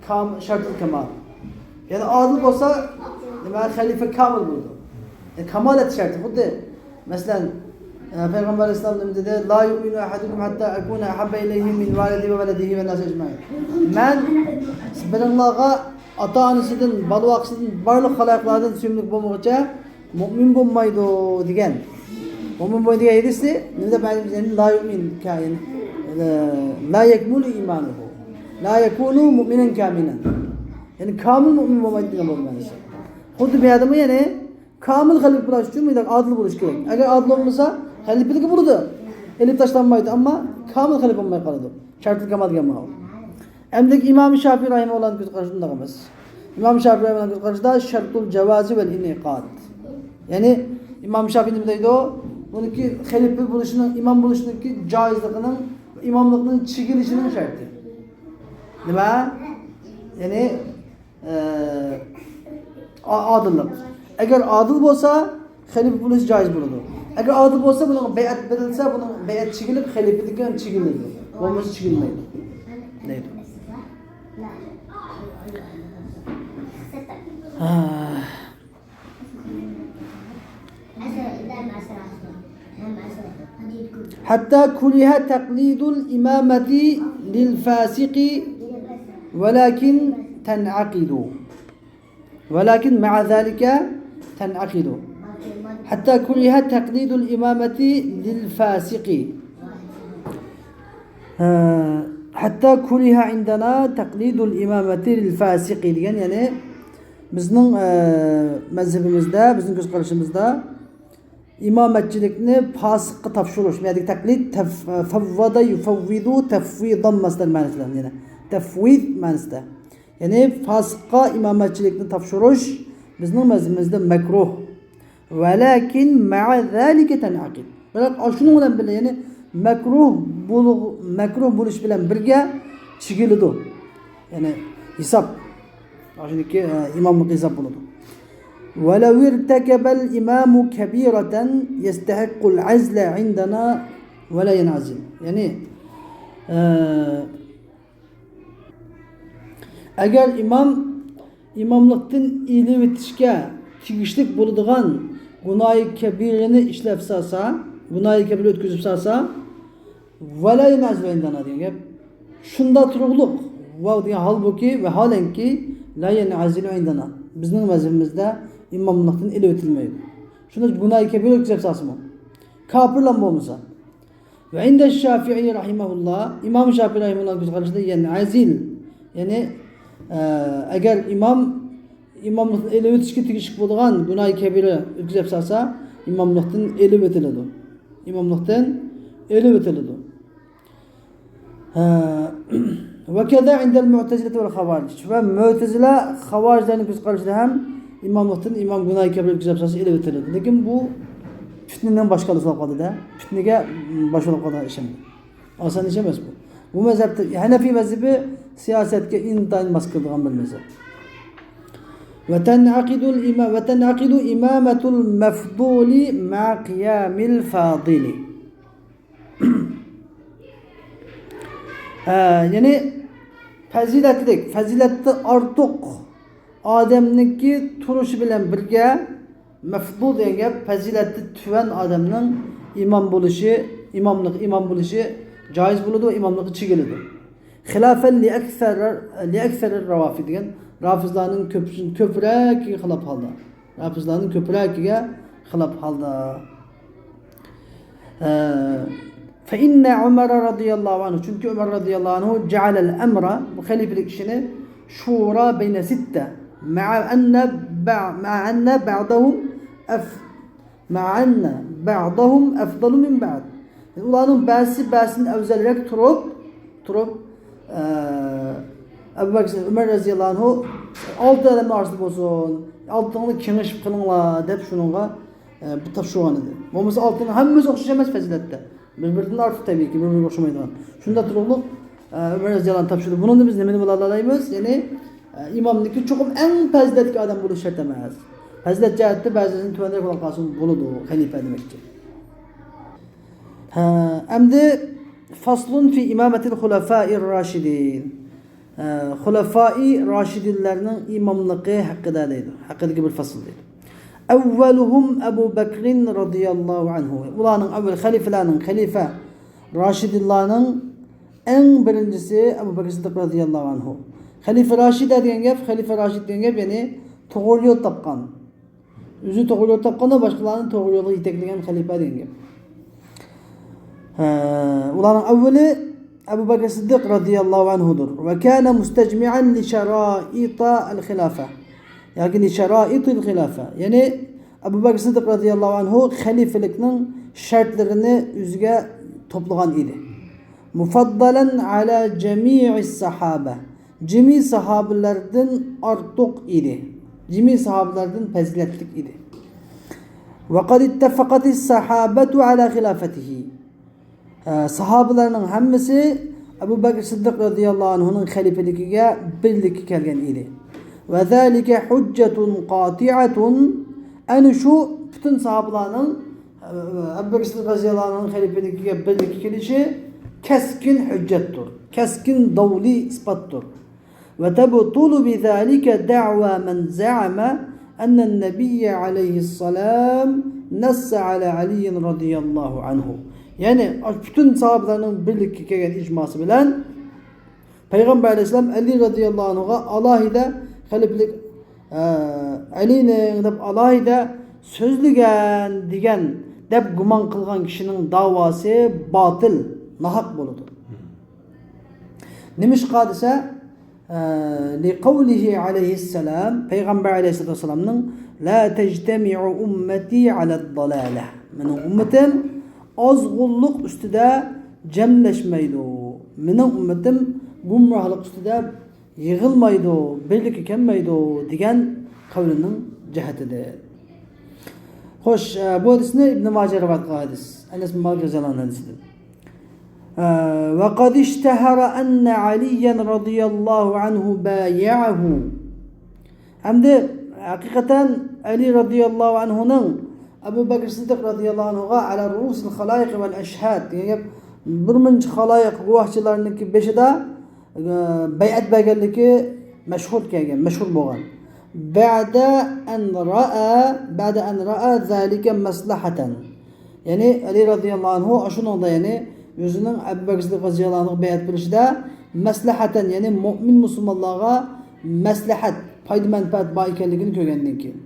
كام-، شەرتۇل كەمال. يەنى ئادىل بولسا، نېمە، خەلىپە كامىل بولىدۇ. يەنى كامالەت شەرتى. خۇددى، مەسىلەن، ئە، پەيغەمبەر ئەلەيھىسسالام نېمە دېدى؟ لا يؤمن أحدكم حتى أكون أحب إليه من والده وولده والناس أجمعين. مەن بىرىڭلارغا ئاتا-ئانىسىدىن، بالا-باقىسىدىن، بارلىق خالايىقلاردىن سۆيۈملۈك بولمىغۇچە مۇئمىن بولمايدۇ دېگەن. مۇئمىن بولمايدۇ دېگەن ھەدىستى نېمە دەپ مەنىسى؟ لا يؤمن كائىن، لا يكمل إيمانه، لا يكون مؤمنا كاملا. يەنى كامىل مۇئمىن بولمايدۇ دېگەن بولىدۇ مەنىسى. خۇددى بۇ يەردىمۇ يەنى كامىل خەلىپە بولۇش ئۈچۈن مۇنداق ئادىل بولۇش كېرەك. ئەگەر ئادىل بولمىسا، خەلىپىلىكى بولىدۇ، ئېلىپ تاشلانمايدۇ، ئەمما كامىل خەلىپە بولماي قالىدۇ. شەرتۇل كامال دېگەن مانا. ئەمدى ئىمام شافىئى رەھىمەھۇللاھنىڭ كۆز قارىشى ئۇنداق ئەمەس. ئىمام شافىئى رەھىمەھۇللاھنىڭ كۆز قارىشىدا شەرتۇل جاۋازى ۋەل ئىنئىقاد. يەنى ئىمام شافىئى نېمە دەيدۇ؟ بۇنىڭكى خەلىپە بولۇشىنىڭ، ئىمام بولۇشىنىڭكى جائىزلىقىنىڭ، ئىماملىقنىڭ چىگىلىشىنىڭ شەرتى. نېمە؟ يەنى ئە، ئا-، ئادىللىق. ئەگەر ئادىل بولسا، خەلىپە بولۇشى جائىز بولىدۇ. ئەگەر ئادىل بولسا، بۇنىڭغا بەيئەت بېرىلسە، بۇنىڭ بەيئەت چىگىلىپ، خەلىپىدىكى ھەم چىگىلىدۇ. بولمىسا چىگىلمەيدۇ. دەيدۇ. ھە. حتى كره تقليد الإمامة للفاسق ولكن تنعقد، ولكن مع ذلك تنعقد. حتى كره تقليد الإمامة للفاسق. ھە، حتى كره عندنا تقليد الإمامة للفاسق دېگەن، يەنى بىزنىڭ، ئە، مەزھىپىمىزدە، بىزنىڭ كۆز قارىشىمىزدا ئىمامەتچىلىكنى پاسىققا تاپشۇرۇش، بۇ يەردىكى تەقلىد، تەف-، فەۋۋادە يۇفەۋۋىدۇ تەفۋىدان مەسدەر مەنىسى بىلەن يەنە. تەفۋىد مەنىسىدە. يەنى پاسىققا ئىمامەتچىلىكنى تاپشۇرۇش بىزنىڭ مەزھىپىمىزدە مەكرۇھ. ۋەلەكىن مەئە زالىكە تەنئەقىد. بىراق، ئاشۇنىڭ بىلەن بىللە، يەنى مەكرۇھ بولۇ-، مەكرۇھ بولۇش بىلەن بىرگە چىگىلىدۇ. يەنى ھېساب. ئاشۇنىڭكى، ئە، ئىماملىق ھېساب بولىدۇ. ولو ارتكب الإمام كبيرة يستحق العزل عندنا ولا ينعزل. يەنى، ئە، ئەگەر ئىمام ئىماملىقتىن ئېلىۋېتىشكە تېگىشلىك بولىدىغان گۇناھى كەبىرىنى ئىشلەپ سالسا، گۇناھى كەبىرىنى ئۆتكۈزۈپ سالسا، ۋەلا يەنئەزىلۇ ئىندەنا دېگەن گەپ. شۇنداق تۇرۇقلۇق ۋاۋ دېگەن ھالبۇكى، ۋەھالەنكى، لا يەنئەزىلۇ ئىندەنا. بىزنىڭ مەزھىپىمىزدە ئىماملىقتىن ئېلىۋېتىلمەيدۇ. شۇنداق گۇناھى كەبىرە ئۆتكۈزۈپ سالسىمۇ. كاپىرلام بولمىسا. ۋە ئىندە شافىئى رەھىمەھۇللا، ئىمام شافىئى رەھىمەھۇللا كۆز قارىشىدا يەنئەزىل. يەنى، ئە، ئەگەر ئىمام ئىماملىقتىن ئېلىۋېتىشكە تېگىشلىك بولىدىغان گۇناھى كەبىرە ئۆتكۈزۈپ سالسا، ئىماملىقتىن ئېلىۋېتىلىدۇ. ئىماملىقتىن ئېلىۋېتىلىدۇ. ھە. ۋە كەزا ئىندەل مۇئتەزىلەتى ۋەل خاۋارىج. ۋە مۇئتەزىلە، خاۋارىجلارنىڭ كۆز قارىشىدا ھەم ئىماملىقتىن ئىمام گۇناھى كەبىرە ئۆتكۈزۈپ سالسا ئېلىۋېتىلىدۇ. لېكىن بۇ پىتنىنىڭ باشقا بولۇپ قالدى-دە. پىتنىگە، م، باش بولۇپ قالغان ئىش ئەمدى. ئاسان ئىش ئەمەس بۇ. بۇ مەزھەپتە، ھەنەفىي مەزھىپى سىياسەتكە ئىنتايىن ماس كېلىدىغان بىر مەزھەپ. وتنعقد الإما-، وتنعقد إمامة المفضول مع قيام الفاضل. ھە، يەنى پەزىلەتلىك، پەزىلەتتە ئارتۇق ئادەمنىڭكى تۇرۇشى بىلەن بىرگە، مەفدۇل دېگەن گەپ، پەزىلەتتە تۆۋەن ئادەمنىڭ ئىمام بولۇشى، ئىماملىق، ئىمام بولۇشى جايىز بولىدۇ، ئىماملىقى چېكىنىدۇ. خىلاپەن لىئەكسەر، لىئەكسەر رەۋافىز دېگەن رافىزلارنىڭ كۆپ، كۆپرەكىگە خىلاپ ھالدا. رافىزلارنىڭ كۆپرەكىگە خىلاپ ھالدا. ئە، فإن عمر رضي الله عنه، چۈنكى ئۆمەر رەزىياللاھۇ ئەنھۇ جەئەلەل ئەمرە، بۇ خەلىپىلىك ئىشىنى، شۇرا بەينە سىتتە، مەئە ئەننە بە-، مەئە ئەننە بەئدەھۇم ئەف-، مەئە ئەننە بەئدەھۇم ئەفدەلۇ مىن بەئد. ئۇلارنىڭ بەزىسى بەزىسىدىن ئەۋزەلرەك تۇرۇپ، تۇرۇپ، ئە، ئەبۇ بەكىر، ئۆمەر رەزىياللاھۇ ئەنھۇ، ئالتە ئادەمنىڭ ئارىسىدا بولسۇن، ئالتىڭلار كېڭىشىپ قېلىڭلار دەپ شۇنىڭغا، ئە، بۇ تاپشۇرغان ئىدى. بولمىسا ئالتىنىڭ ھەممىسى ئوخشاش ئەمەس پەزىلەتتە. بىر-بىرىدىن ئارتۇق تەبىئىيكى، بىر-بىرىگە ئوخشىمايدىغان. شۇنداق تۇرۇقلۇق، ئە، ئۆمەر رەزىياللاھۇ ئەنھۇ تاپشۇردى. بۇنىڭدا بىز نېمىنى بىلالايمىز؟ يەنى، ئە، ئىمامنىڭكى چوقۇم ئەڭ پەزىلەتلىك ئادەم بولۇشى شەرت ئەمەس. پەزىلەت جەھەتتە بەزىدىن تۆۋەنرەك بولۇپ قالسىمۇ بولىدۇ، خەلىپە دېمەكچى. ھە، ئەمدى فصل في إمامة الخلفاء الراشدين. ئە، خۇلەفائى راشىدىنلارنىڭ ئىماملىقى ھەققىدە دەيدۇ. ھەققىدىكى بىر فەسىل دەيدۇ. أولهم أبو بكر رضي الله عنه. ئۇلارنىڭ ئەۋۋەل خەلىپىلەرنىڭ، خەلىپە راشىدىنلارنىڭ ئەڭ بىرىنچىسى ئەبۇ بەكرى سىددىق رەزىياللاھۇ ئەنھۇ. خەلىپە راشىدە دېگەن گەپ، خەلىپە راشىد دېگەن گەپ، يەنى توغرا يول تاپقان. ئۆزى توغرا يول تاپقان ۋە باشقىلارنى توغرا يولغا يېتەكلىگەن خەلىپە دېگەن گەپ. ھە، ئۇلارنىڭ ئەۋۋىلى ئەبۇ بەكرى سىددىق رەزىياللاھۇ ئەنھۇدۇر. وكان مستجمعا لشرائط الخلافة. ياكى لشرائط الخلافة. يەنى ئەبۇ بەكرى سىددىق رەزىياللاھۇ ئەنھۇ خەلىپىلىكنىڭ شەرتلىرىنى ئۆزىگە توپلىغان ئىدى. مفضلا على جميع الصحابة. جىمى ساھابىلەردىن ئارتۇق ئىدى. جىمى ساھابىلەردىن پەزىلەتلىك ئىدى. وقد اتفقت الصحابة على خلافته. ئە، ساھابىلەرنىڭ ھەممىسى ئەبۇ بەكرى سىددىق رەزىياللاھۇ ئەنھۇنىڭ خەلىپىلىكىگە بىرلىككە كەلگەن ئىدى. وذلك حجة قاطعة. ئەنە شۇ پۈتۈن ساھابىلەرنىڭ، ئە، ئەبۇ بەكرى سىددىق رەزىياللاھۇ ئەنھۇنىڭ خەلىپىلىكىگە بىرلىككە كېلىشى كەسكىن ھۆججەتتۇر. كەسكىن دەلىل ئىسپاتتۇر. وتبطل بذلك دعوى من زعم أن النبي عليه السلام نص على علي رضي الله عنه. يەنى پۈتۈن ساھابىلەرنىڭ بىرلىككە كەلگەن ئىجماسى بىلەن پەيغەمبەر ئەلەيھىسسالام ئەلى رەزىياللاھۇ ئەنھۇغا ئالاھىدە خەلىپىلىك، ئە، ئەلىنىڭ دەپ ئالاھىدە سۆزلىگەن دېگەن دەپ گۇمان قىلغان كىشىنىڭ داۋاسى باتىل، ناھەق بولىدۇ. نېمىشقا دېسە، ئە، لقوله عليه السلام، پەيغەمبەر ئەلەيھىسسالاتۇ ۋەسسالامنىڭ، لا تجتمع أمتي على الضلالة. مېنىڭ ئۈممىتىم ئازغۇنلۇق ئۈستىدە جەملەشمەيدۇ. مېنىڭ ئۈممىتىم گۇمراھلىق ئۈستىدە يىغىلمايدۇ، بىرلىككە كەلمەيدۇ دېگەن قەۋلىنىڭ جەھىتىدە. خوش، ئە، بۇ ھەدىسنى ئىبن ماجە رىۋايەت قىلغان ھەدىس. ئەنەس بىن مالىك رەزىياللاھۇ ئەنھۇ ھەدىسىدىن. ئە، وقد اشتهر أن عليا رضي الله عنه بايعه. ھەمدە ھەقىقەتەن ئەلى رەزىياللاھۇ ئەنھۇنىڭ ئەبۇ بەكرى سىددىق رەزىياللاھۇ ئەنھۇغا على رؤوس الخلائق والأشهاد دېگەن گەپ، بىر مۇنچە خالايىق گۇۋاھچىلارنىڭكى بېشىدا، ئە، بەيئەت بەرگەنلىكى مەشھۇر كەلگەن، مەشھۇر بولغان. بعد أن رأى، بعد أن رأى ذلك مصلحة. يەنى ئەلى رەزىياللاھۇ ئەنھۇ ئاشۇنىڭدا، يەنى ئۆزىنىڭ ئەبۇ بەكرى سىددىق رەزىياللاھۇ ئەنھۇغا بەيئەت بېرىشىدە مەسلىھەتەن، يەنى مۆمىن مۇسۇلمانلارغا مەسلىھەت، پايدا مەنپەئەت بار ئىكەنلىكىنى كۆرگەندىن كېيىن.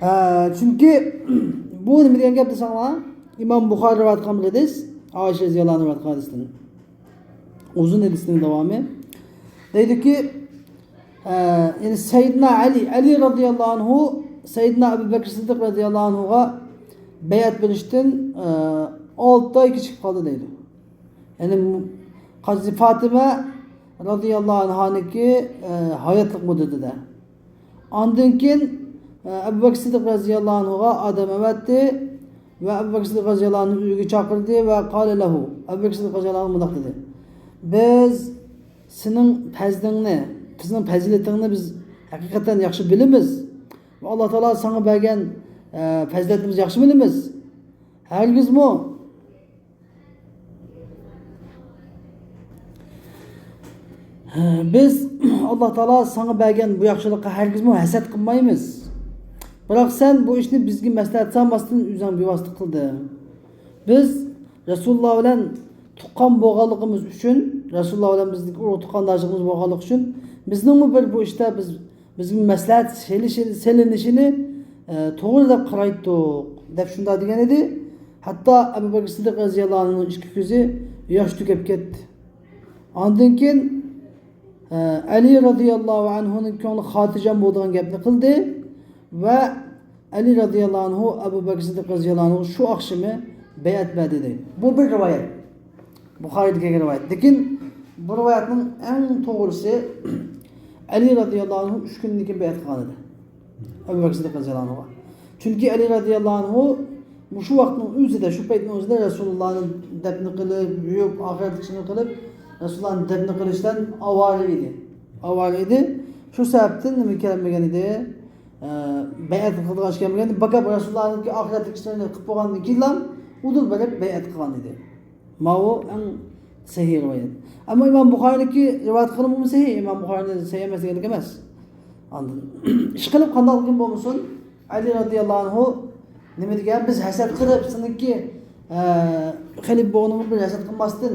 ھە، چۈنكى بۇ نېمە دېگەن گەپ دېسەڭلار، ئىمام بۇخارى رىۋايەت قىلغان بىر ھەدىس، ئائىشە رەزىياللاھۇ ئەنھا رىۋايەت قىلغان ھەدىستىن. ئۇزۇن ھەدىسنىڭ داۋامى. دەيدۇكى، ئە، يەنى سەيدىنا ئەلى، ئەلى رەزىياللاھۇ ئەنھۇ سەيدىنا ئەبۇ بەكرى سىددىق رەزىياللاھۇ ئەنھۇغا بەيئەت بېرىشتىن، ئە، ئالتە ئاي كېچىكىپ قالدى دەيدۇ. يەنى قىزى فاتىمە رەزىياللاھۇ ئەنھانىڭكى، ئە، ھاياتلىق مۇددىتىدە. ئاندىن كېيىن، ئە، ئەبۇ بەكرى سىددىق رەزىياللاھۇ ئەنھۇغا ئادەم ئەۋەتتى ۋە ئەبۇ بەكرى سىددىق رەزىياللاھۇ ئەنھۇنى ئۆيىگە چاقىردى ۋە قال لەھۇ، ئەبۇ بەكرى سىددىق رەزىياللاھۇ ئەنھۇ مۇنداق دېدى: بىز سېنىڭ پەزلىڭنى، سېنىڭ پەزىلىتىڭنى بىز ھەقىقەتەن ياخشى بىلىمىز ۋە ئاللا تائالا ساڭا بەرگەن، ئە، پەزىلەتنى بىز ياخشى بىلىمىز. ھەرگىزمۇ بىز ئاللا تائالا ساڭا بەرگەن بۇ ياخشىلىققا ھەرگىزمۇ ھەسەت قىلمايمىز. بىراق سەن بۇ ئىشنى بىزگە مەسلىھەت سالماستىن ئۆزۈڭ بىۋاسىتە قىلدىڭ. بىز رەسۇلۇللا بىلەن تۇغقان بولغانلىقىمىز ئۈچۈن، رەسۇلۇللا بىلەن بىزنىڭ ئۇرۇق تۇغقانداشلىقىمىز بولغانلىقى ئۈچۈن، بىزنىڭمۇ بىر بۇ ئىشتا بىز بىزگە مەسلىھەت سېلىشى-، سېلىنىشىنى، ئە، توغرا دەپ قارايتتۇق، دەپ شۇنداق دېگەن ئىدى. ھەتتا ئەبۇ بەكرى سىددىق رەزىياللاھۇ ئەنھۇنىڭ ئىككى كۆزى ياش تۆكۈپ كەتتى. ئاندىن كېيىن، ئە، ئەلى رەزىياللاھۇ ئەنھۇنىڭ كۆڭلى خاتىرجەم بولىدىغان گەپنى قىلدى ۋە ئەلى رەزىياللاھۇ ئەنھۇ ئەبۇ بەكرى سىددىق رەزىياللاھۇ ئەنھۇغا شۇ ئاخشىمى بەيئەت بەردى دەيدۇ. بۇ بىر رىۋايەت. بۇخارىيدا كەلگەن رىۋايەت. لېكىن بۇ رىۋايەتنىڭ ئەڭ توغرىسى، ئەلى رەزىياللاھۇ ئەنھۇ ئۈچ كۈندىن كېيىن بەيئەت قىلغان ئىدى ئەبۇ بەكرى سىددىق رەزىياللاھۇ ئەنھۇغا. چۈنكى ئەلى رەزىياللاھۇ ئەنھۇ مۇشۇ ۋاقىتنىڭ ئۆزىدە، شۇ پەيتنىڭ ئۆزىدە رەسۇلۇللانى دەپنە قىلىپ، يۇيۇپ، ئاخىرەتلىك ئىشىنى قىلىپ، رەسۇلۇللانى دەپنە قىلىشتىن ئاۋارە ئىدى. ئاۋارە ئىدى. شۇ سەۋەبتىن نېمە كەلمىگەن ئىدى؟ ئە، بەيئەت قىلىدىغان ئىش كەلمىگەن. باكاپ رەسۇلۇللانىڭكى ئاخىرەتلىك ئىشلىرىنى قىلىپ بولغاندىن كېيىنلا ئۇدۇل بېرىپ بەيئەت قىلغان ئىدى. ماۋۇ ئەڭ سەھىھ رىۋايەت. ئەمما ئىمام بۇخارىنىڭكى رىۋايەت قىلغىنى بولمىسا سەھىھ، ئىمام بۇخارىنى سەھىھ ئەمەس دېگەنلىك ئەمەس. ئاندىن ئىشقىلىپ قانداقلىقىمۇ بولمىسۇن، ئەلى رەزىياللاھۇ ئەنھۇ نېمە دېگەن؟ بىز ھەسەت قىلىپ، سېنىڭكى، ئە، خەلىپە بولغىنىڭغا بىر ھەسەت قىلماستىن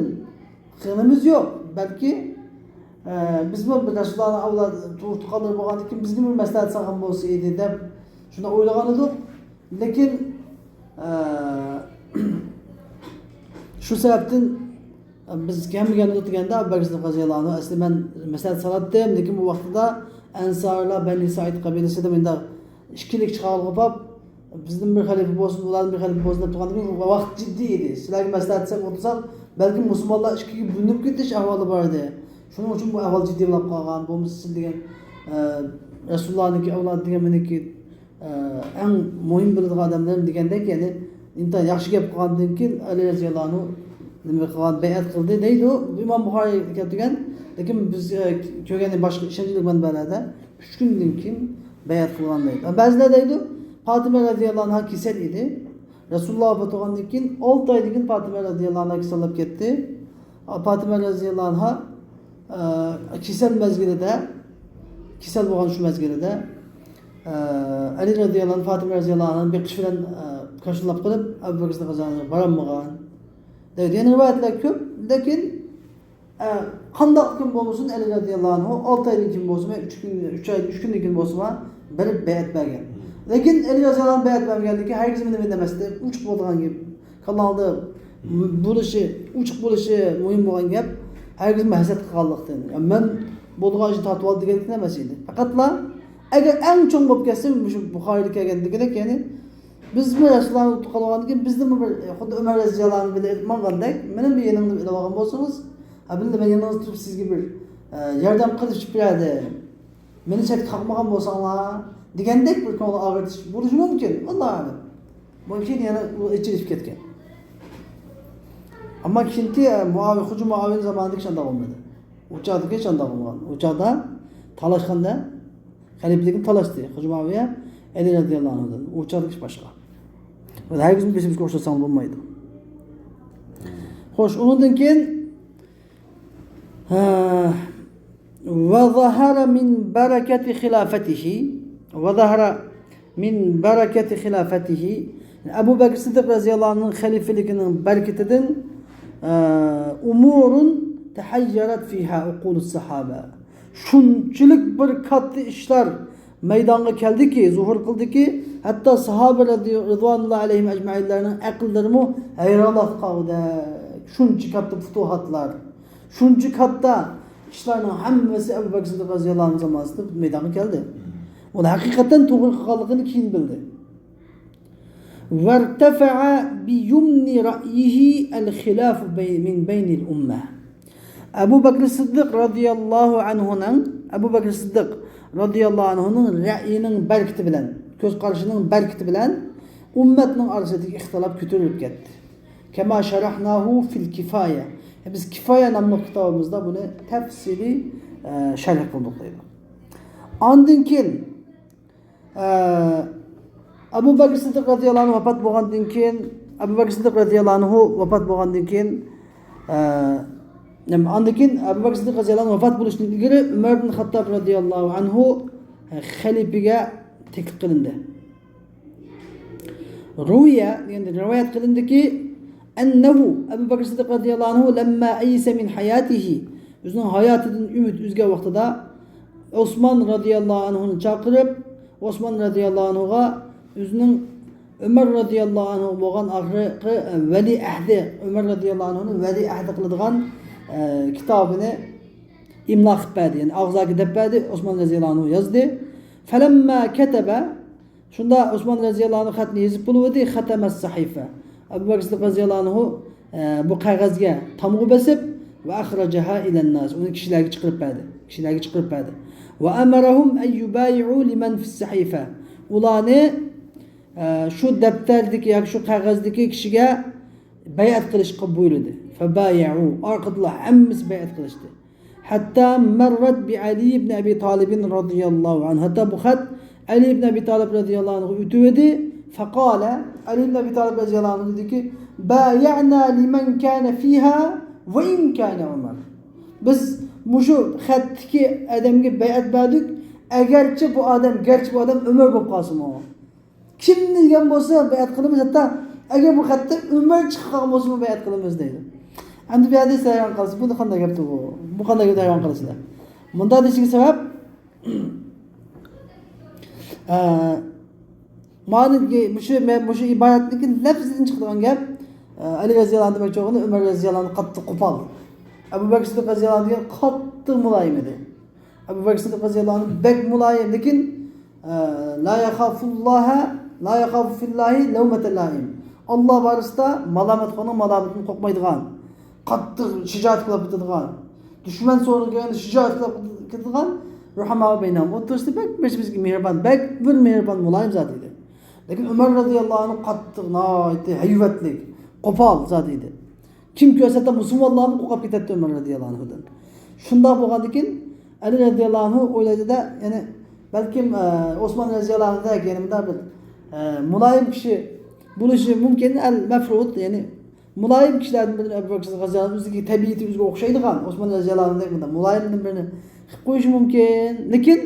قىلغىنىمىز يوق. بەلكى، ئە، بىزمۇ بىر رەسۇلۇللانىڭ ئەۋلاد تۇغ-، تۇغقانلىرى بولغاندىكىن، بىزگىمۇ بىر مەسلىھەت سالغان بولسا ئىدى دەپ شۇنداق ئويلىغان ئىدۇق. لېكىن، ئە، شۇ سەۋەبتىن بىز كەلمىگەن دېگەندە، ئەبۇ بەكرى سىددىق رەزىياللاھۇ ئەنھۇ، ئەسلى مەن مەسلىھەت سالاتتىم، لېكىن بۇ ۋاقتىدا ئەنسارلار، بەنى سائىد قەبىلىسىدە مۇنداق ئىككىلىك چىقارغا قوپاپ، بىزدىن بىر خەلىپە بولسۇن، ئۇلاردىن بىر خەلىپە بولسۇن دەپ تۇرغاندىن كېيىن، ۋاقىت جىددىي ئىدى. سىلەرگە مەسلىھەت دېسەك ئولتۇرساق، بەلكىم مۇسۇلمانلار ئىككىگە بۆلۈنۈپ كېتىش ئەھۋالى بار ئىدى. شۇنىڭ ئۈچۈن بۇ ئەھۋال جىددىي بولۇپ قالغان، بولمىسا سىز دېگەن، ئە، رەسۇلۇللانىڭكى ئەۋلادى دېگەن مېنىڭكى ئەڭ مۇھىم بىلىدىغان ئادەملىرىم دېگەندەك، يەنى ئىنتايىن ياخشى گەپ قىلغاندىن كېيىن، ئەلى رەزىياللاھۇ ئەنھۇ نېمە قىلغان، بەيئەت قىلدى دەيدۇ. ئىمام بۇخارىي كەلتۈرگەن، لېكىن بىز، ئە، كۆرگەن باشقا ئىشەنچلىك مەنبەلەردە ئۈچ كۈندىن كېيىن بەيئەت قىلغان دەيدۇ. بەزىلەر دەيدۇ، پاتىمە رەزىياللاھۇ ئەنھا كېسەل ئىدى. رەسۇلۇللا ۋاپات بولغاندىن كېيىن ئالتە ئايدىن كېيىن پاتىمە رەزىياللاھۇ ئەنھا كېسەللەپ كەتتى. پاتىمە رەزىياللاھۇ ئەنھا، ئە، كېسەل مەزگىلىدە، كېسەل بولغان شۇ مەزگىلىدە، ئە، ئەلى رەزىياللاھۇ ئەنھۇ پاتىمە رەزىياللاھۇ ئەنھانى بېقىش بىلەن، ئە، كاشۇنلاپ قېلىپ، ئەبۇ بەكرى سىددىق رەزىياللاھۇ ئەنھۇ بارالمىغان. دەيدۇ. يەنە رىۋايەتلەر كۆپ، لېكىن، ئە، قانداق كۈن بولمىسۇن، ئەلى رەزىياللاھۇ ئەنھۇ ئالتە ئايدىن كېيىن بولسىمۇ، ئۈچ كۈن، ئۈچ ئاي، ئۈچ كۈندىن كېيىن بولسىمۇ، بېرىپ بەيئەت بەرگەن. لېكىن ئەلى رەزىياللاھۇ ئەنھۇ بەيئەت بەرمىگەنلىكى ھەرگىز مېنى دېمەستى. ئوچۇق بولىدىغان گەپ. كاللاڭدا بولۇشى، ئوچۇق بولۇشى مۇھىم بولغان گەپ. ھەرگىزمۇ ھەسەت قىلغانلىقتىن. يا مەن بولىدىغان ئىشنى تارتىۋالدى دېگەنلىك ئەمەس ئىدى. پەقەتلا ئەگەر ئەڭ چوڭ بولۇپ كەتسە، مۇشۇ بۇخارىيدا كەلگەندىكىدەك، يەنى بىزمۇ رەسۇلۇللانى تۇتۇپ قالغاندىن كېيىن، بىزنىمۇ بىر، خۇددى ئۆمەر رەزىياللاھۇنى بىللە ئېلىپ ماڭغاندەك، مېنىڭ بىر يېنىڭدا ئېلىپ ئالغان بولسىڭىز، ھە، بىللە مەن يېنىڭىزدا تۇرۇپ سىزگە بىر، ئە، ياردەم قىلىپ بېرەيلى. مېنى چەتكە قاقمىغان بولساڭلار، دېگەندەك بىر كۆڭۈل ئاغرىتىش بولۇشى مۇمكىن. ئاللاھۇ ئەلەم. بۇ كېيىن يەنە ئۇ ئېچىلىشىپ كەتكەن. ئەمما كېيىنكى، ئە، مۇئاۋىيە، خوجا مۇئاۋىيەنىڭ زامانىدىكى شۇنداق بولمىدى. ئۇ چاغدىكى شۇنداق بولغان. ئۇ چاغدا تالاشقاندا، خەلىپىلىكنى تالاشتى خوجا مۇئاۋىيە ئەلى رەزىياللاھۇ ئەنھۇدىن. ئۇ چاغدىكى باشقا. ھەرگىز بىر-بىرىمىزگە ئوخشاتساڭلار بولمايدۇ. خوش، ئۇنىڭدىن كېيىن، ھە، وظهر من بركة خلافته، وظهر من بركة خلافته، ئەبۇ بەكرى سىددىق رەزىياللاھۇ ئەنھۇنىڭ خەلىپىلىكىنىڭ بەرىكىتىدىن، ئە، أمور تحيرت فيها عقول الصحابة. شۇنچىلىك بىر كاتتا ئىشلار مەيدانغا كەلدىكى، زۇھۇر قىلدىكى، ھەتتا ساھابە رەزىي-، رىزۋانۇللا ئەلەيھىم ئەجمەئىنلەرنىڭ ئەقىللىرىمۇ ھەيرانلىققا قالغۇدەك. شۇنچە كاتتا پۇتۇھاتلار، شۇنچە كاتتا ئىشلارنىڭ ھەممىسى ئەبۇ بەكرى سىددىق رەزىياللاھۇ ئەنھۇ زامانىسىدا مەيدانغا كەلدى. ئۇ ھەقىقەتەن توغرا قىلغانلىقىنى كېيىن بىلدى. وارتفع بيمن رأيه الخلاف بي-، من بين الأمة. ئەبۇ بەكرى سىددىق رەزىياللاھۇ ئەنھۇنىڭ، ئەبۇ بەكرى سىددىق رەزىياللاھۇ ئەنھۇنىڭ رەئيىنىڭ بەرىكىتى بىلەن، كۆز قارىشىنىڭ بەرىكىتى بىلەن ئۈممەتنىڭ ئارىسىدىكى ئىختىلاپ كۆتۈرۈلۈپ كەتتى. كما شرحناه في الكفاية. بىز كىفايە ناملىق كىتابىمىزدا بۇنى تەپسىلىي، ئە، شەرھ قىلدۇق دەيدۇ. ئاندىن كېيىن، ئە، ئەبۇ بەكرى سىددىق رەزىياللاھۇ ئەنھۇ ۋاپات بولغاندىن كېيىن، ئەبۇ بەكرى سىددىق رەزىياللاھۇ ئەنھۇ ۋاپات بولغاندىن كېيىن، ئە، نېمە، ئاندىن كېيىن ئەبۇ بەكرى سىددىق رەزىياللاھۇ ئەنھۇ ۋاپات بولۇشتىن ئىلگىرى ئۆمەر ئىبن خەتتاب رەزىياللاھۇ ئەنھۇ، ئە، خەلىپىگە تەكلىپ قىلىندى. روية دېگەندە رىۋايەت قىلىندىكى، أنه، ئەبۇ بەكرى سىددىق رەزىياللاھۇ ئەنھۇ، لما أيس من حياته، ئۆزىنىڭ ھاياتىدىن ئۈمىد ئۈزگەن ۋاقتىدا، ئوسمان رەزىياللاھۇ ئەنھۇنى چاقىرىپ، ئوسمان رەزىياللاھۇ ئەنھۇغا ئۆزىنىڭ ئۆمەر رەزىياللاھۇ ئەنھۇ بولغان ئاخىرقى، ئە، ۋەلىئەھدى، ئۆمەر رەزىياللاھۇ ئەنھۇنى ۋەلىئەھدى قىلىدىغان، ئە، كىتابىنى ئىملا قىلىپ بەردى، يەنى ئاغزاكى دەپ بەردى، ئوسمان رەزىياللاھۇ ئەنھۇ يازدى. فلما كتب، شۇندا ئوسمان رەزىياللاھۇ ئەنھۇ خەتنى يېزىپ بولۇۋىدى، ختم الصحيفة. ئەبۇ بەكرى سىددىق رەزىياللاھۇ ئەنھۇ، ئە، بۇ قەغەزگە تامغا بېسىپ، وأخرجها إلى الناس، ئۇنى كىشىلەرگە چىقىرىپ بەردى. كىشىلەرگە چىقىرىپ بەردى. وأمرهم أن يبايعوا لمن في الصحيفة. ئۇلارنى، ئە، شۇ دەپتەردىكى ياكى شۇ قەغەزدىكى كىشىگە بەيئەت قىلىشقا بۇيرۇدى. فبايعوا، ئارقىدىنلا ھەممىسى بەيئەت قىلىشتى. حتى مرت بعلي بن أبي طالب رضي الله عنه. ھەتتا بۇ خەت ئەلى ئىبن ئەبى تالىپ رەزىياللاھۇ ئەنھۇغا ئۆتۈۋىدى. فقال، ئەلى ئىبن ئەبى تالىپ رەزىياللاھۇ ئەنھۇ دېدىكى، بايعنا لمن كان فيها وإن كان عمر. بىز مۇشۇ خەتتىكى ئادەمگە بەيئەت بەردۇق، ئەگەرچە بۇ ئادەم، گەرچە بۇ ئادەم ئۆمەر بولۇپ قالسىمۇ. كىمنى دېگەن بولسا بەيئەت قىلىمىز، ھەتتا ئەگەر بۇ خەتتە ئۆمەر چىقىپ قالغان بولسىمۇ بەيئەت قىلىمىز دەيدۇ. ئەمدى بۇ يەردە سىلەر ھەيران قالىسىز، بۇ قانداق گەپتۇ بۇ؟ بۇ قانداق گەپتە ھەيران قالىسىلەر؟ مۇنداق دېيىشىگە سەۋەب، ئە، مانا مۇشۇ، مۇشۇ ئىبارەتنىڭكى لەپزىدىن چىقىدىغان گەپ، ئە، ئەلى رەزىياللاھۇ ئەنھۇ دېمەكچى بولغىنى ئۆمەر رەزىياللاھۇ ئەنھۇ قاتتىق قوپال. ئەبۇ بەكرى سىددىق رەزىياللاھۇ ئەنھۇ دېگەن قاتتىق مۇلايىم ئىدى. ئەبۇ بەكرى سىددىق رەزىياللاھۇ ئەنھۇ بەك مۇلايىم، لېكىن، ئە، لا يەخافۇللاھە، لا يەخافۇ فىللاھى لەۋمەتە لائىم. ئاللا بارىسىدا مالامەتخورنىڭ مالامىتىدىن قورقمايدىغان، قاتتىق شىجائەت قىلىپ كېتىدىغان، دۈشمەن سورىغا كەلگەندە شىجائەت قىلىپ كېتىدىغان، رۇھەماءۇ بەينەھۇم، ئوتتۇرىسىدا بەك بىر-بىرىگە مېھرىبان، بەك بىر مېھرىبان مۇلايىم زات ئىدى. لېكىن ئۆمەر رەزىياللاھۇ ئەنھۇ قاتتىق، ناھايىتى ھەيۋەتلىك، قوپال زات ئىدى. كىم كۆرسە ھەتتا مۇسۇلمانلارمۇ قورقۇپ كېتەتتى ئۆمەر رەزىياللاھۇ ئەنھۇدىن. شۇنداق بولغاندىكىن، ئەلى رەزىياللاھۇ ئەنھۇ ئويلايدۇ-دە، يەنى بەلكىم، ئە، ئوسمان رەزىياللاھۇ ئەنھۇدەك يەنە مۇنداق بىر، ئە، مۇلايىم كىشى بولۇشى مۇمكىن، ئەل مەفرۇت، يەنى مۇلايىم كىشىلەردىن بىرىنى ئەبۇ بەكرى رەزىياللاھۇ ئەنھۇ ئۆزىنىڭكى تەبىئىتى ئۆزىگە ئوخشايدىغان، ئوسمان رەزىياللاھۇ ئەنھۇدەك مۇنداق مۇلايىمدىن بىرىنى قىلىپ قويۇشى مۇمكىن. لېكىن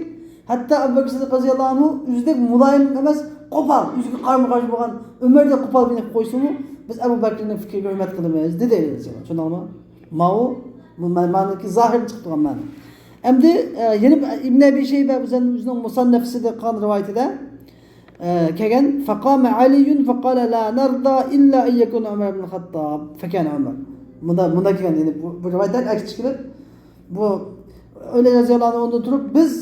ھەتتا ئەبۇ بەكرى سىددىق رەزىياللاھۇ ئەنھۇ ئۆزىدەك مۇلايىم ئەمەس، قوپال، ئۆزىگە قارىمۇ قارشى بولغان ئۆمەردەك قوپال بىرىنى قىلىپ قويسىمۇ، بىز ئەبۇ بەكرىنىڭ پىكرىگە ھۆرمەت قىلىمىز، دېدى ئەلى رەزىياللاھۇ ئەنھۇ. چۈشەندىڭلارمۇ؟ ماۋۇ، بۇ مە-، مەنىكى زاھىرىدىن چىقىپ تۇرغان مەنە. ئەمدى، ئە، يەنە ئىبن ئەبى شەيبە ئۆزىنىڭ مۇسەننەفىسىدە قىلغان رىۋايىتىدە، ئە، كەلگەن، فقام علي فقال لا نرضى إلا أن يكون عمر بن الخطاب فكان عمر. مۇندا، مۇندا كەلگەن، يەنى بۇ، بۇ رىۋايەتلەر ئەكسىچە كېلىپ، بۇ ئەلى رەزىياللاھۇ ئەنھۇ ئورنىدىن تۇرۇپ، بىز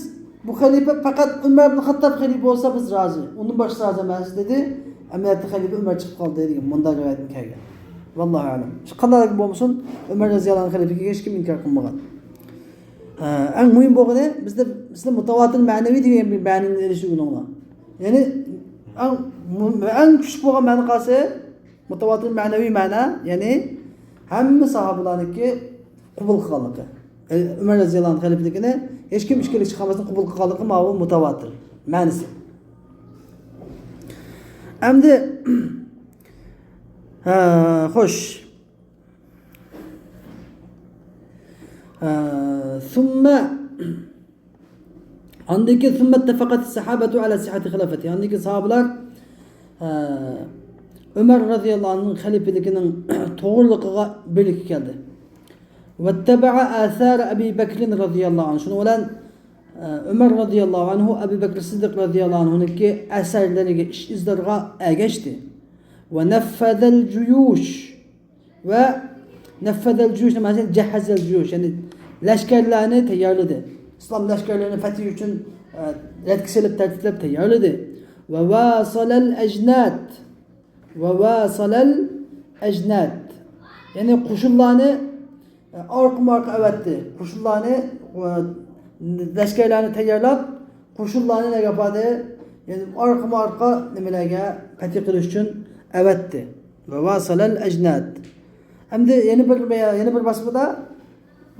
بۇ خەلىپە پەقەت ئۆمەر ئىبن خەتتاب خەلىپە بولسا بىز رازى، ئۇندىن باشقىسى رازى ئەمەس دېدى. ئەمەلىيەتتە خەلىپە ئۆمەر چىقىپ قالدى دېگەن مۇنداق رىۋايەتمۇ كەلگەن. ۋاللاھۇ ئەلەم. شۇ قانداق بولمىسۇن، ئۆمەر رەزىياللاھۇ ئەنھۇ خەلىپىگە ھېچكىم ئىنكار قىلمىغان. ھە، ئەڭ مۇھىم بولغىنى، بىزدە، بىزدە مۇتەۋاتىر مەنىۋى دېگەن بىر مەنىنى ئېلىش ئۆگىنىڭلار. يەنى، ئەڭ، ئەڭ كۈچلۈك بولغان مەنە قالسا، مۇتەۋاتىر مەنىۋى مەنە، يەنى ھەممە ساھابىلارنىڭكى قوبۇل قىلغانلىقى. ئۆمەر رەزىياللاھۇ ئەنھۇ خەلىپىلىكىنى ھېچكىم ئىككىلىك چىقارماستىن قوبۇل قىلغانلىقى ماۋۇ مۇتەۋاتىر مەنىسى. ئەمدى، ھە، خوش. ھە، ثم ئاندىن كېيىن ثم اتفقت الصحابة على صحة خلافته. ئاندىن كېيىن ساھابىلار، ئە، ئۆمەر رەزىياللاھۇ ئەنھۇنىڭ خەلىپىلىكىنىڭ توغرىلىقىغا بىرلىككە كەلدى. واتبع آثار أبي بكر رضي الله عنه. شۇنىڭ بىلەن، ئە، ئۆمەر رەزىياللاھۇ ئەنھۇ ئەبۇ بەكرى سىددىق رەزىياللاھۇ ئەنھۇنىڭكى ئەسەرلىرىگە، ئىش ئىزلىرىغا ئەگەشتى. ونفذ الجيوش. ۋە نفذ الجيوش، نېمە دېگەن؟ جهز الجيوش، يەنى لەشكەرلەرنى تەييارلىدى. ئىسلام لەشكەرلىرىنى فەتھى ئۈچۈن، ئە، رەتكە سېلىپ، تەرتىپلەپ تەييارلىدى. وواصل الأجناد. وواصل الأجناد. يەنى قوشۇنلارنى، ئە، ئارقىمۇ ئارقا ئەۋەتتى. قوشۇنلارنى، ئە، لەشكەرلەرنى تەييارلاپ، قوشۇنلارنى نەگە ئاپاردى؟ يەنى ئارقىمۇ ئارقا نېمىلەرگە، پەتھى قىلىش ئۈچۈن ئەۋەتتى. وواصل الأجناد. ئەمدى يەنە بىر، يەنە بىر باسمىدا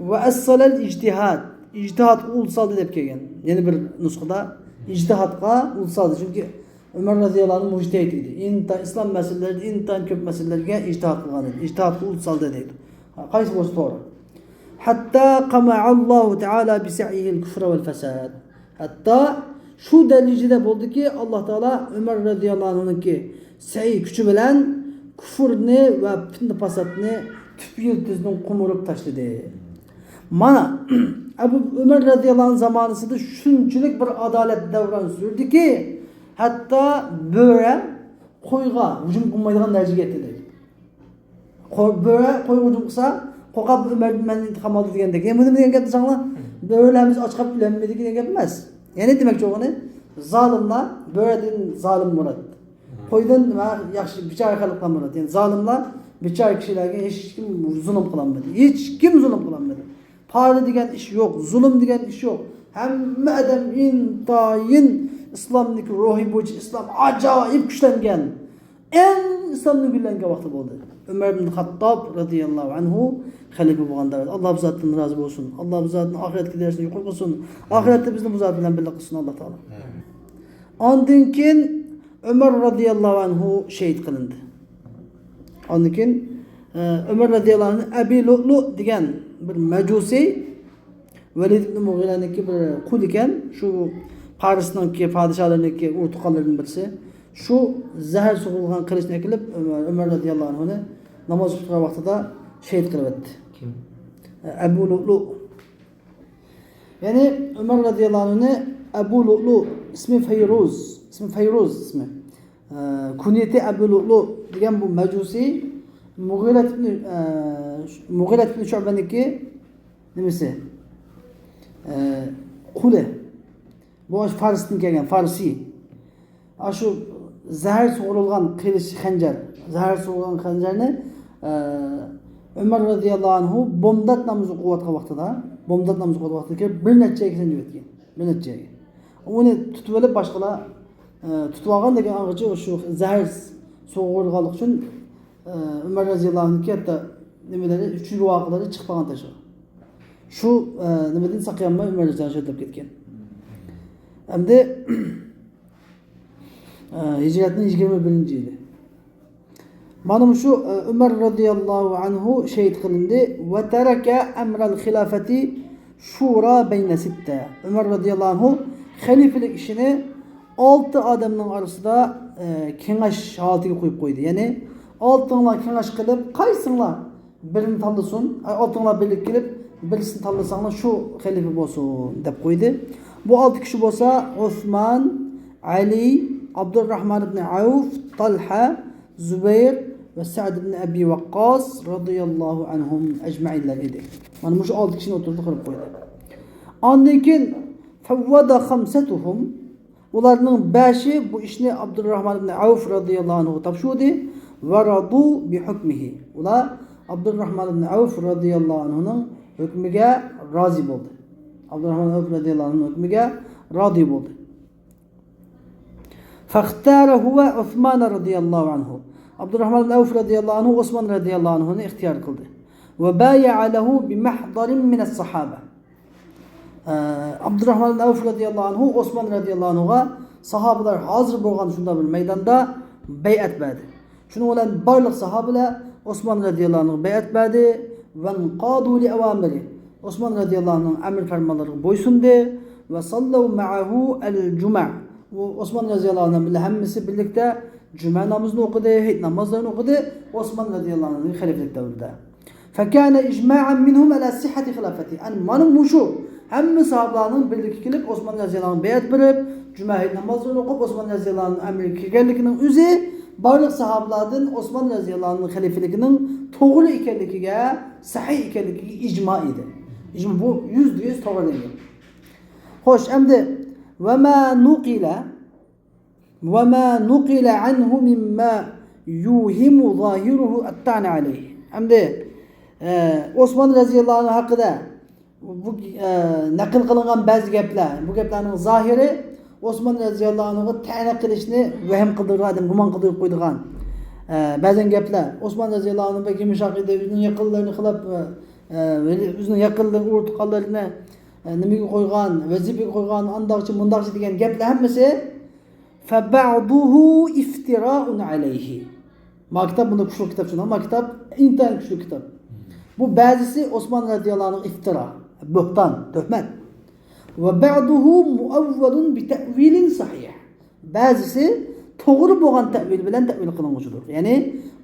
وأصل الاجتهاد، ئىجتىھادقا ئۇل سالدى دەپ كەلگەن. يەنە بىر نۇسخىدا ئىجتىھادقا ئۇل سالدى. چۈنكى ئۆمەر رەزىياللاھۇ ئەنھۇ مۇجتەھىد ئىدى. ئىنتا-، ئىسلام مەسىلىلىرىدە ئىنتايىن كۆپ مەسىلىلەرگە ئىجتىھاد قىلغان ئىدى. ئىجتىھادقا ئۇل سالدى دەيدۇ. قايسى بولسا توغرا؟ حتى قمع الله تعالى بسعيه الكفر والفساد. ھەتتا شۇ دەرىجىدە بولدىكى، ئاللا تائالا ئۆمەر رەزىياللاھۇ ئەنھۇنىڭكى سەي، كۈچى بىلەن كۇفرنى ۋە پىتنە پاساتنى تۈپ يىلتىزىدىن قومۇرۇپ تاشلىدى. مانا، ئەبۇ ئۆمەر رەزىياللاھۇ ئەنھۇ زامانىسىدا شۇنچىلىك بىر ئادالەت دەۋران سۈردىكى، ھەتتا بۆرە قويغا ھۇجۇم قىلمايدىغان دەرىجىگە يەتتى دەيدۇ. قو-، بۆرە قويغا ھۇجۇم قىلسا، قورقاپ ئۆمەردىن مەندىن ئىنتىقام ئالدى دېگەندەك. يەنە بۇ نېمە دېگەن گەپ دېسەڭلار؟ بۆرىلەر ھەممىسى ئاچ قاپ ئۆلەلمىدى دېگەن گەپ ئەمەس. يەنى دېمەكچى بولغىنى، زالىملار، بۆرىدىن زالىم مۇراد. قويدىن نېمە ياخشى، بىچارە خەلقلەر مۇراد. يەنى زالىملار، بىچارە كىشىلەرگە ھېچكىم زۇلۇم قىلالمىدى. ھېچكىم زۇلۇم قىلالمىدى. پارە دېگەن ئىش يوق، زۇلۇم دېگەن ئىش يوق. ھەممە ئادەم ئىنتايىن ئىسلامدىكى روھى بويىچە ئىسلام ئاجايىپ كۈچلەنگەن. ئەڭ ئىسلامنىڭ گۈللەنگەن ۋاقتى بولدى. ئۆمەر ئىبن خەتتاب رەزىياللاھۇ ئەنھۇ خەلىپە بولغان دەۋردە. ئاللا بۇ زاتتىن رازى بولسۇن. ئاللا بۇ زاتنىڭ ئاخىرەتتىكى دەرىجىسىنى يۇقىرى قىلسۇن. ئاخىرەتتە بىزنى بۇ زات بىلەن بىللە قىلسۇن، ئاللا تائالا. ئامىن. ئاندىن كېيىن ئۆمەر رەزىياللاھۇ ئەنھۇ شېھىت قىلىندى. ئاندىن كېيىن، ئە، ئۆمەر رەزىياللاھۇ ئەنھۇ ئەبى لۇئلۇ دېگەن بىر مەجۇسىي، ۋەلىد ئىبن مۇغىرەنىڭكى بىر قۇلى ئىكەن. شۇ پارسنىڭكى پادىشاھلىرىنىڭكى ئۇرۇق تۇغقانلىرىدىن بىرسى. شۇ زەھەر سۇغۇرۇلغان قىلىچنى ئەكېلىپ، ئۆمەر، ئۆمەر رەزىياللاھۇ ئەنھۇنى ناماز ئوقۇتقان ۋاقتىدا شېھىت قىلىۋەتتى. كىم؟ ئەبۇ لۇئلۇ. يەنى ئۆمەر رەزىياللاھۇ ئەنھۇنى ئەبۇ لۇئلۇ، ئىسمى فەيرۇز، ئىسمى فەيرۇز ئىسمى. ئە، كۇنيىتى ئەبۇ لۇئلۇ دېگەن بۇ مەجۇسى مۇغىرەت ئىبنى، ئە، مۇغىرەت ئىبنى شۇئبەنىڭكى نېمىسى؟ ئە، قۇلى. بۇ فارستىن كەلگەن، فارسىي. ئاشۇ زەھەر سۇغۇرۇلغان قىلىچ خەنجەر، زەھەر سۇغۇرۇلغان خەنجەرنى، ئە، ئۆمەر رەزىياللاھۇ ئەنھۇ بومدات نامىزى ئوقۇۋاتقان ۋاقتىدا، بومدات نامىزى ئوقۇۋاتقان ۋاقتىدا كىرىپ بىر نەچچە يەرگە سەنجىۋەتكەن. بىر نەچچە يەرگە. ئۇنى تۇتۇۋېلىپ باشقىلار، ئە، تۇتۇۋالغان، لېكىن ئاڭغىچە شۇ زەھەر سۇغۇرغانلىقى ئۈچۈن، ئە، ئۆمەر رەزىياللاھۇ ئەنھۇنىڭكى ھەتتا نېمىلىرى، ئۈچىنچى ۋاقىلىرى چىقىپ قالغان تاشقا. شۇ، ئە، نېمىدىن ساقىيالماي ئۆمەر رەزىياللاھۇ ئەنھۇ شېھىت بولۇپ كەتكەن. ئەمدى، ئە، ھىجرەتنىڭ يىگىرمە بىرىنچى يىلى. مانا مۇشۇ، ئە، ئۆمەر رەزىياللاھۇ ئەنھۇ شېھىت قىلىندى. وترك أمر الخلافة شورى بين ستة. ئۆمەر رەزىياللاھۇ ئەنھۇ خەلىپىلىك ئىشىنى ئالتە ئادەمنىڭ ئارىسىدا، ئە، كېڭەش ھالىتىگە قويۇپ قويدى. يەنى ئالتىڭلار كېڭەش قىلىپ، قايسىڭلار بىرىنى تاللىسۇن، ئالتىڭلار بىرلىككە كېلىپ، بىرسىنى تاللىساڭلار، شۇ خەلىپە بولسۇن، دەپ قويدى. بۇ ئالتە كىشى بولسا، ئوسمان، ئەلى، ئابدۇرراھمان ئىبنى ئەۋف، تالھە، زۇبەير ۋە سەئد ئىبنى ئەبى ۋەققاس رەزىياللاھۇ ئەنھۇم ئەجمەئىنلەر ئىدى. مانا مۇشۇ ئالتە كىشىنى ئوتتۇرىدا قىلىپ قويدى. ئاندىن كېيىن، فوض خمستهم، ئۇلارنىڭ بەشى بۇ ئىشنى ئابدۇرراھمان ئىبنى ئەۋف رەزىياللاھۇ ئەنھۇغا تاپشۇردى. ورضوا بحكمه. ئۇلار ئابدۇرراھمان ئىبنى ئەۋف رەزىياللاھۇ ئەنھۇنىڭ ھۆكمىگە رازى بولدى. ئابدۇرراھمان ئەۋف رەزىياللاھۇ ئەنھۇنىڭ ھۆكمىگە رازى بولدى. فاختار هو عثمان رضي الله عنه. ئابدۇرراھمان ئىبنى ئەۋف رەزىياللاھۇ ئەنھۇ ئوسمان رەزىياللاھۇ ئەنھۇنى ئىختىيار قىلدى. وبايع له بمحضر من الصحابة. ئە، ئابدۇرراھمان ئەۋف رەزىياللاھۇ ئەنھۇ ئوسمان رەزىياللاھۇ ئەنھۇغا ساھابىلەر ھازىر بولغان شۇنداق بىر مەيداندا بەيئەت بەردى. شۇنىڭ بىلەن بارلىق ساھابىلەر ئوسمان رەزىياللاھۇ ئەنھۇغا بەيئەت بەردى. وانقادوا لأوامره. ئوسمان رەزىياللاھۇ ئەنھۇنىڭ ئەمر پەرمانلىرىغا بويسۇندى. وصلوا معه الجمع. ئۇ ئوسمان رەزىياللاھۇ ئەنھۇ بىلەن ھەممىسى بىرلىكتە جۈمە نامىزىنى ئوقۇدى، ھېيت نامازلىرىنى ئوقۇدى، ئوسمان رەزىياللاھۇ ئەنھۇنىڭ خەلىپىلىك دەۋرىدە. فكان إجماعا منهم على صحة خلافته. ئەنە مانا مۇشۇ ھەممە ساھابىلارنىڭ بىرلىككە كېلىپ، ئوسمان رەزىياللاھۇ ئەنھۇغا بەيئەت بېرىپ، جۈمە ھېيت نامازلىرىنى ئوقۇپ، ئوسمان رەزىياللاھۇ ئەنھۇنىڭ ئەمرىگە كىرگەنلىكىنىڭ ئۆزى بارلىق ساھابىلاردىن ئوسمان رەزىياللاھۇ ئەنھۇنىڭ خەلىپىلىكىنىڭ توغرا ئىكەنلىكىگە، سەھىھ ئىكەنلىكىگە ئىجما ئىدى. ئىجما بۇ يۈزدە يۈز توغرا دېگەن. خوش، ئەمدى وما نقل وما نقل عنه مما يوهم ظاهره الطعن عليه. ئەمدى، ئە، ئوسمان رەزىياللاھۇ ئەنھۇ ھەققىدە بۇ، ئە، نەقىل قىلىنغان بەزى گەپلەر، بۇ گەپلەرنىڭ زاھىرى ئوسمان رەزىياللاھۇ ئەنھۇغا تەنە قىلىشنى ۋەھىم قىلدۇرىدىغان، ئادەم گۇمان قىلدۇرۇپ قويىدىغان، ئە، بەزەن گەپلەر. ئوسمان رەزىياللاھۇ ئەنھۇ بەك يۇمشاق ئىدى، ئۆزىنىڭ يېقىنلىرىنى خىلاپ، ئە، ئە، ئۆزىنىڭ يېقىنلىرىنى، ئۇرۇق تۇغقانلىرىنى، ئە، نېمىگە قويغان، ۋەزىپىگە قويغان، ئانداقچە، مۇنداقچە دېگەن گەپلەر ھەممىسى فبعضه افتراء عليه. ما كىتاب بۇنداق كۈچلۈك كىتاب شۇنداق، ما كىتاب ئىنتايىن كۈچلۈك كىتاب. بۇ بەزىسى ئوسمان رەزىياللاھۇ ئەنھۇغا ئىفتىرا، بۆھتان، تۆھمەت. وبعضه مؤول بتأويل صحيح. بەزىسى توغرا بولغان تەئۋىل بىلەن تەئۋىل قىلىنغۇچىدۇر. يەنى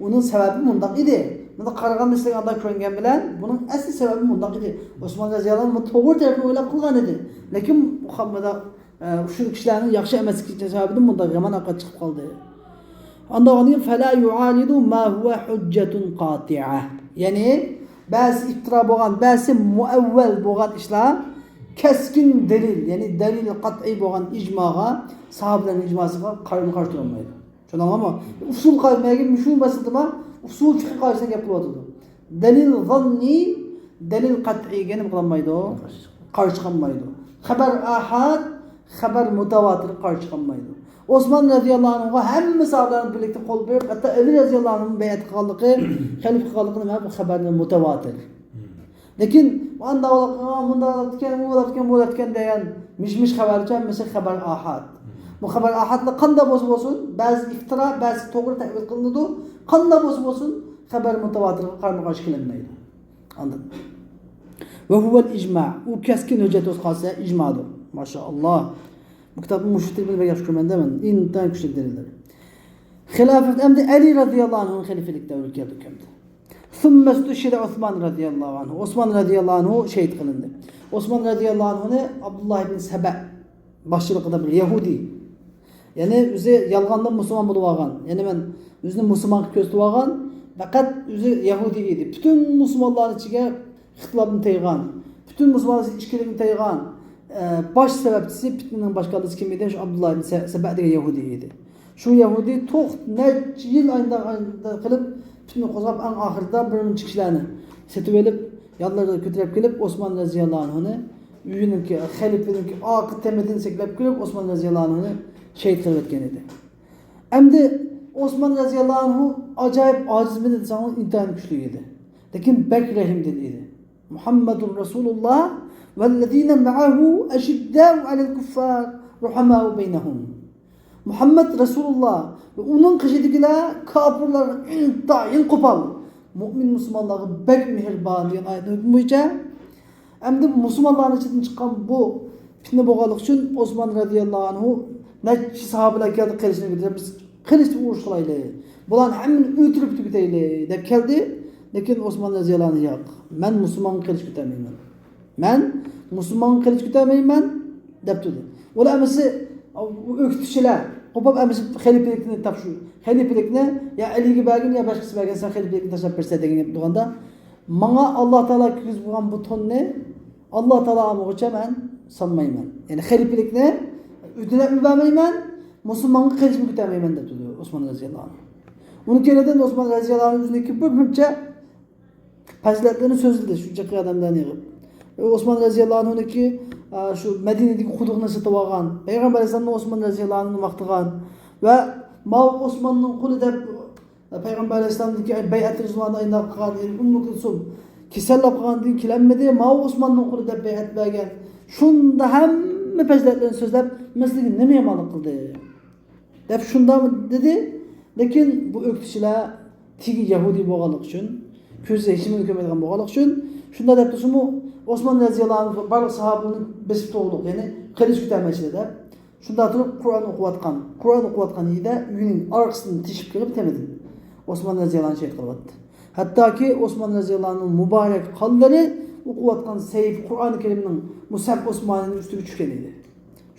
ئۇنىڭ سەۋەبى مۇنداق ئىدى. مۇنداق قارىغاندا سىلەرگە ئانداق كۆرۈنگەن بىلەن بۇنىڭ ئەسلى سەۋەبى مۇنداق ئىدى. ئوسمان رەزىياللاھۇ ئەنھۇ بۇ توغرا تەرەپنى ئويلاپ قىلغان ئىدى. لېكىن مۇھەممەد ئە، ئۇشۇ كىشىلەرنىڭ ياخشى ئەمەسلىكى سەۋەبىدىن مۇنداق يامان ئەقىۋەت چىقىپ قالدى. ئاندىن كېيىن فلا يعارض ما هو حجة قاطعة. يەنى بەزى ئىپتىرا بولغان، بەزى مۇئەۋۋەل بولغان ئىشلار كەسكىن دەلىل، يەنى دەلىل قەتئىي بولغان ئىجماغا، ساھابىلەرنىڭ ئىجماسىغا قارشى، قارشى تۇرالمايدۇ. چۈشەندىڭلارمۇ؟ ئۇسۇل قائىدە، مۇشۇ مەسىلىدىمۇ ئۇسۇل فىقھى قائىدىسىدە گەپ قىلىۋاتىدۇ. دەلىل زاننىي، دەلىل قەتئىيگە نېمە قىلالمايدۇ؟ قارشى چىقالمايدۇ. خەبەر ئاھاد، خەبەر مۇتەۋاتىرغا قارشى چىقالمايدۇ. ئوسمان رەزىياللاھۇ ئەنھۇغا ھەممە ساھابىلەرنىڭ بىرلىكتە قول بېرىپ، ھەتتا ئەلى رەزىياللاھۇ ئەنھۇ بەيئەت قىلغانلىقى، خەلىپە قىلغانلىقى نېمە؟ بۇ خەبەر مۇتەۋاتىر. لېكىن ئانداق بولۇپ قالغان، مۇنداق بولۇپ كەتكەن، ئۇ بولۇپ كەتكەن، بۇ بولۇپ كەتكەن دېگەن مىش-مىش خەۋەرلەرچە ھەممىسى خەبەر ئاھاد. بۇ خەبەر ئاھادلار قانداق بولسا بولسۇن، بەزى ئىپتىرا، بەزى توغرا تەئۋىل قىلىنىدۇ. قانداق بولسا بولسۇن، خەبەر مۇتەۋاتىرغا قارىمۇ قارشى كېلىنمەيدۇ. ئاندىن. وهو الإجماع. ئۇ كەسكىن ھۆججەت بولسا قالسا ئىجمادۇر. ماشائاللا. بۇ كىتابنىڭ مۇشۇ تېمىنى بەك ياخشى كۆرىمەن دە مەن. ئىنتايىن كۈچلۈك دەلىللەر. خىلاپەت ئەمدى ئەلى رەزىياللاھۇ ئەنھۇ خەلىپىلىكتە ئۆلۈپ كەلدى ئەمدى. ثم استشهد عثمان رضي الله عنه. ئوسمان رەزىياللاھۇ ئەنھۇ شېھىت قىلىندى. ئوسمان رەزىياللاھۇ ئەنھۇنى ئابدۇللاھ ئىبن سەبە باشچىلىقىدا بىر يەھۇدىي، يەنى ئۆزى يالغاندىن مۇسۇلمان بولۇپ ئالغان، يەنى مەن ئۆزىنى مۇسۇلمان قىلىپ كۆرسىتىپ ئالغان، پەقەت ئۆزى يەھۇدىي ئىدى. پۈتۈن مۇسۇلمانلارنىڭ ئىچىگە ئىختىلاپنى تېيىغان، پۈتۈن مۇسۇلمانلار ئىچىگە ئىككىلىكنى تېيىغان، ئە، باش سەۋەبچىسى، پىتنىنىڭ باش كاللىسى كىم ئىدى؟ شۇ ئابدۇللاھ ئىبن سە-، سەبە دېگەن يەھۇدىي ئىدى. شۇ يەھۇدىي توق نەچچە يىل ئايندىن قىلىپ پىتنە قوزغاپ، ئەڭ ئاخىرىدا بىر مۇنچە كىشىلەرنى سېتىۋېلىپ، يانلىرىغا كۆتۈرۈپ كېلىپ، ئوسمان رەزىياللاھۇ ئەنھۇنى ئۆيىنىڭكى، خەلىپىنىڭكى ئارقا تېمىدىن سەكرەپ كىرىپ، ئوسمان رەزىياللاھۇ ئەنھۇنى شېھىت قىلىۋەتكەن ئىدى. ئەمدى ئوسمان رەزىياللاھۇ ئەنھۇ ئاجايىپ ئاجىزمىدى دېسەڭلار، ئىنتايىن كۈچلۈك ئىدى. لېكىن بەك رەھىمدىل ئىدى. محمد رسول الله والذين معه أشداء على الكفار رحماء بينهم. مۇھەممەد رەسۇلۇللا ۋە ئۇنىڭ قېشىدىكىلەر كاپىرلارغا ئىنتايىن قوپال، مۇئمىن مۇسۇلمانلارغا بەك مېھرىبان دېگەن ئايەتنىڭ ھۆكمى بويىچە، ئەمدى مۇسۇلمانلارنىڭ ئىچىدىن چىققان بۇ پىتنە بولغانلىقى ئۈچۈن ئوسمان رەزىياللاھۇ ئەنھۇ نەچچە ساھابىلەر كەلدى، قىلىچنى كۆتۈرۈپ، بىز قىلىچ ئۇرۇش قىلايلى، بۇلارنى ھەممىنى ئۆلتۈرۈپ تۈگىتەيلى دەپ كەلدى. لېكىن ئوسمان رەزىياللاھۇ ئەنھۇ ياق، مەن مۇسۇلمانغا قىلىچ كۆتەرمەيمەن. مەن مۇسۇلمانغا قىلىچ كۆتەرمەيمەن دەپ تۇردى. ئۇلار ئەمىسە ئۆكتىچىلەر قوپاپ ئەمىسە خەلىپىلىكنى تاپشۇر. خەلىپىلىكنى يا ئەلىگە بەرگىن يا باشقىسىغا بەرگىن، سەن خەلىپىلىكنى تاشلاپ بېرىسەن دېگەن گەپ تۇرغاندا، ماڭا ئاللا تائالا كىرگۈزۈپ قويغان بۇ توننى ئاللا تائالا ئالمىغۇچە مەن سالمايمەن. يەنى خەلىپىلىكنى ئۆتۈنۈپمۇ بەرمەيمەن، مۇسۇلمانغا قىلىچمۇ كۆتەرمەيمەن دەپ تۇردى ئوسمان رەزىياللاھۇ ئەنھۇ. ئۇنىڭ كەينىدىن ئوسمان رەزىياللاھۇ ئەنھۇ ئۆزىنىڭكى بىر مۇنچە پەزىلەتلىرىنى سۆزلىدى شۇنچە ئادەملەرنى يىغىپ. ئوسمان رەزىياللاھۇ ئەنھۇنىڭكى، ئە، شۇ مەدىنىدىكى قۇدۇقنى سېتىۋالغان، پەيغەمبەر ئەلەيھىسسالامنى ئوسمان رەزىياللاھۇ ئەنھۇنى ماختىغان ۋە ماۋۇ ئوسماننىڭ قۇلى دەپ پەيغەمبەر ئەلەيھىسسالامدىكى بەيئەت رىزۋاندا ئايلاپ قىلغان، يەنى ئۇممۇ كۇلسۇم كېسەللەپ قالغاندىن كېلەلمىدى، ماۋۇ ئوسماننىڭ قۇلى دەپ بەيئەت بەرگەن. شۇندا ھەممە پەزىلەتلىرىنى سۆزلەپ، مەن سىزگە نېمە يامانلىق قىلدىم؟ دەپ شۇنداق دېدى. لېكىن بۇ ئۆكتىچىلەر تېگى يەھۇدىي بولغانلىقى ئۈچۈن، كۆزى ھېچنېمىنى كۆرمەيدىغان بولغانلىقى ئۈچۈن، شۇنداق دەپ تۇرسىمۇ، ئوسمان رەزىياللاھۇ ئەنھۇ بارلىق ساھابىلىرىنى بېسىپ تۇرغۇلۇق، يەنى قىلىچ كۆتەرمەيسىلەر دەپ. شۇنداق تۇرۇپ قۇرئان ئوقۇۋاتقان، قۇرئان ئوقۇۋاتقان يېرىدە ئۆيىنىڭ ئارقىسىدىن تېشىپ كىرىپ تېمىدىن ئوسمان رەزىياللاھۇ ئەنھۇنى شېھىت قىلىۋەتتى. ھەتتاكى ئوسمان رەزىياللاھۇ ئەنھۇنىڭ مۇبارەك قانلىرى ئوقۇۋاتقان سەھىپە قۇرئانى كەرىمنىڭ مۇسھەف ئوسمانىنىڭ ئۈستىگە چۈشكەن ئىدى.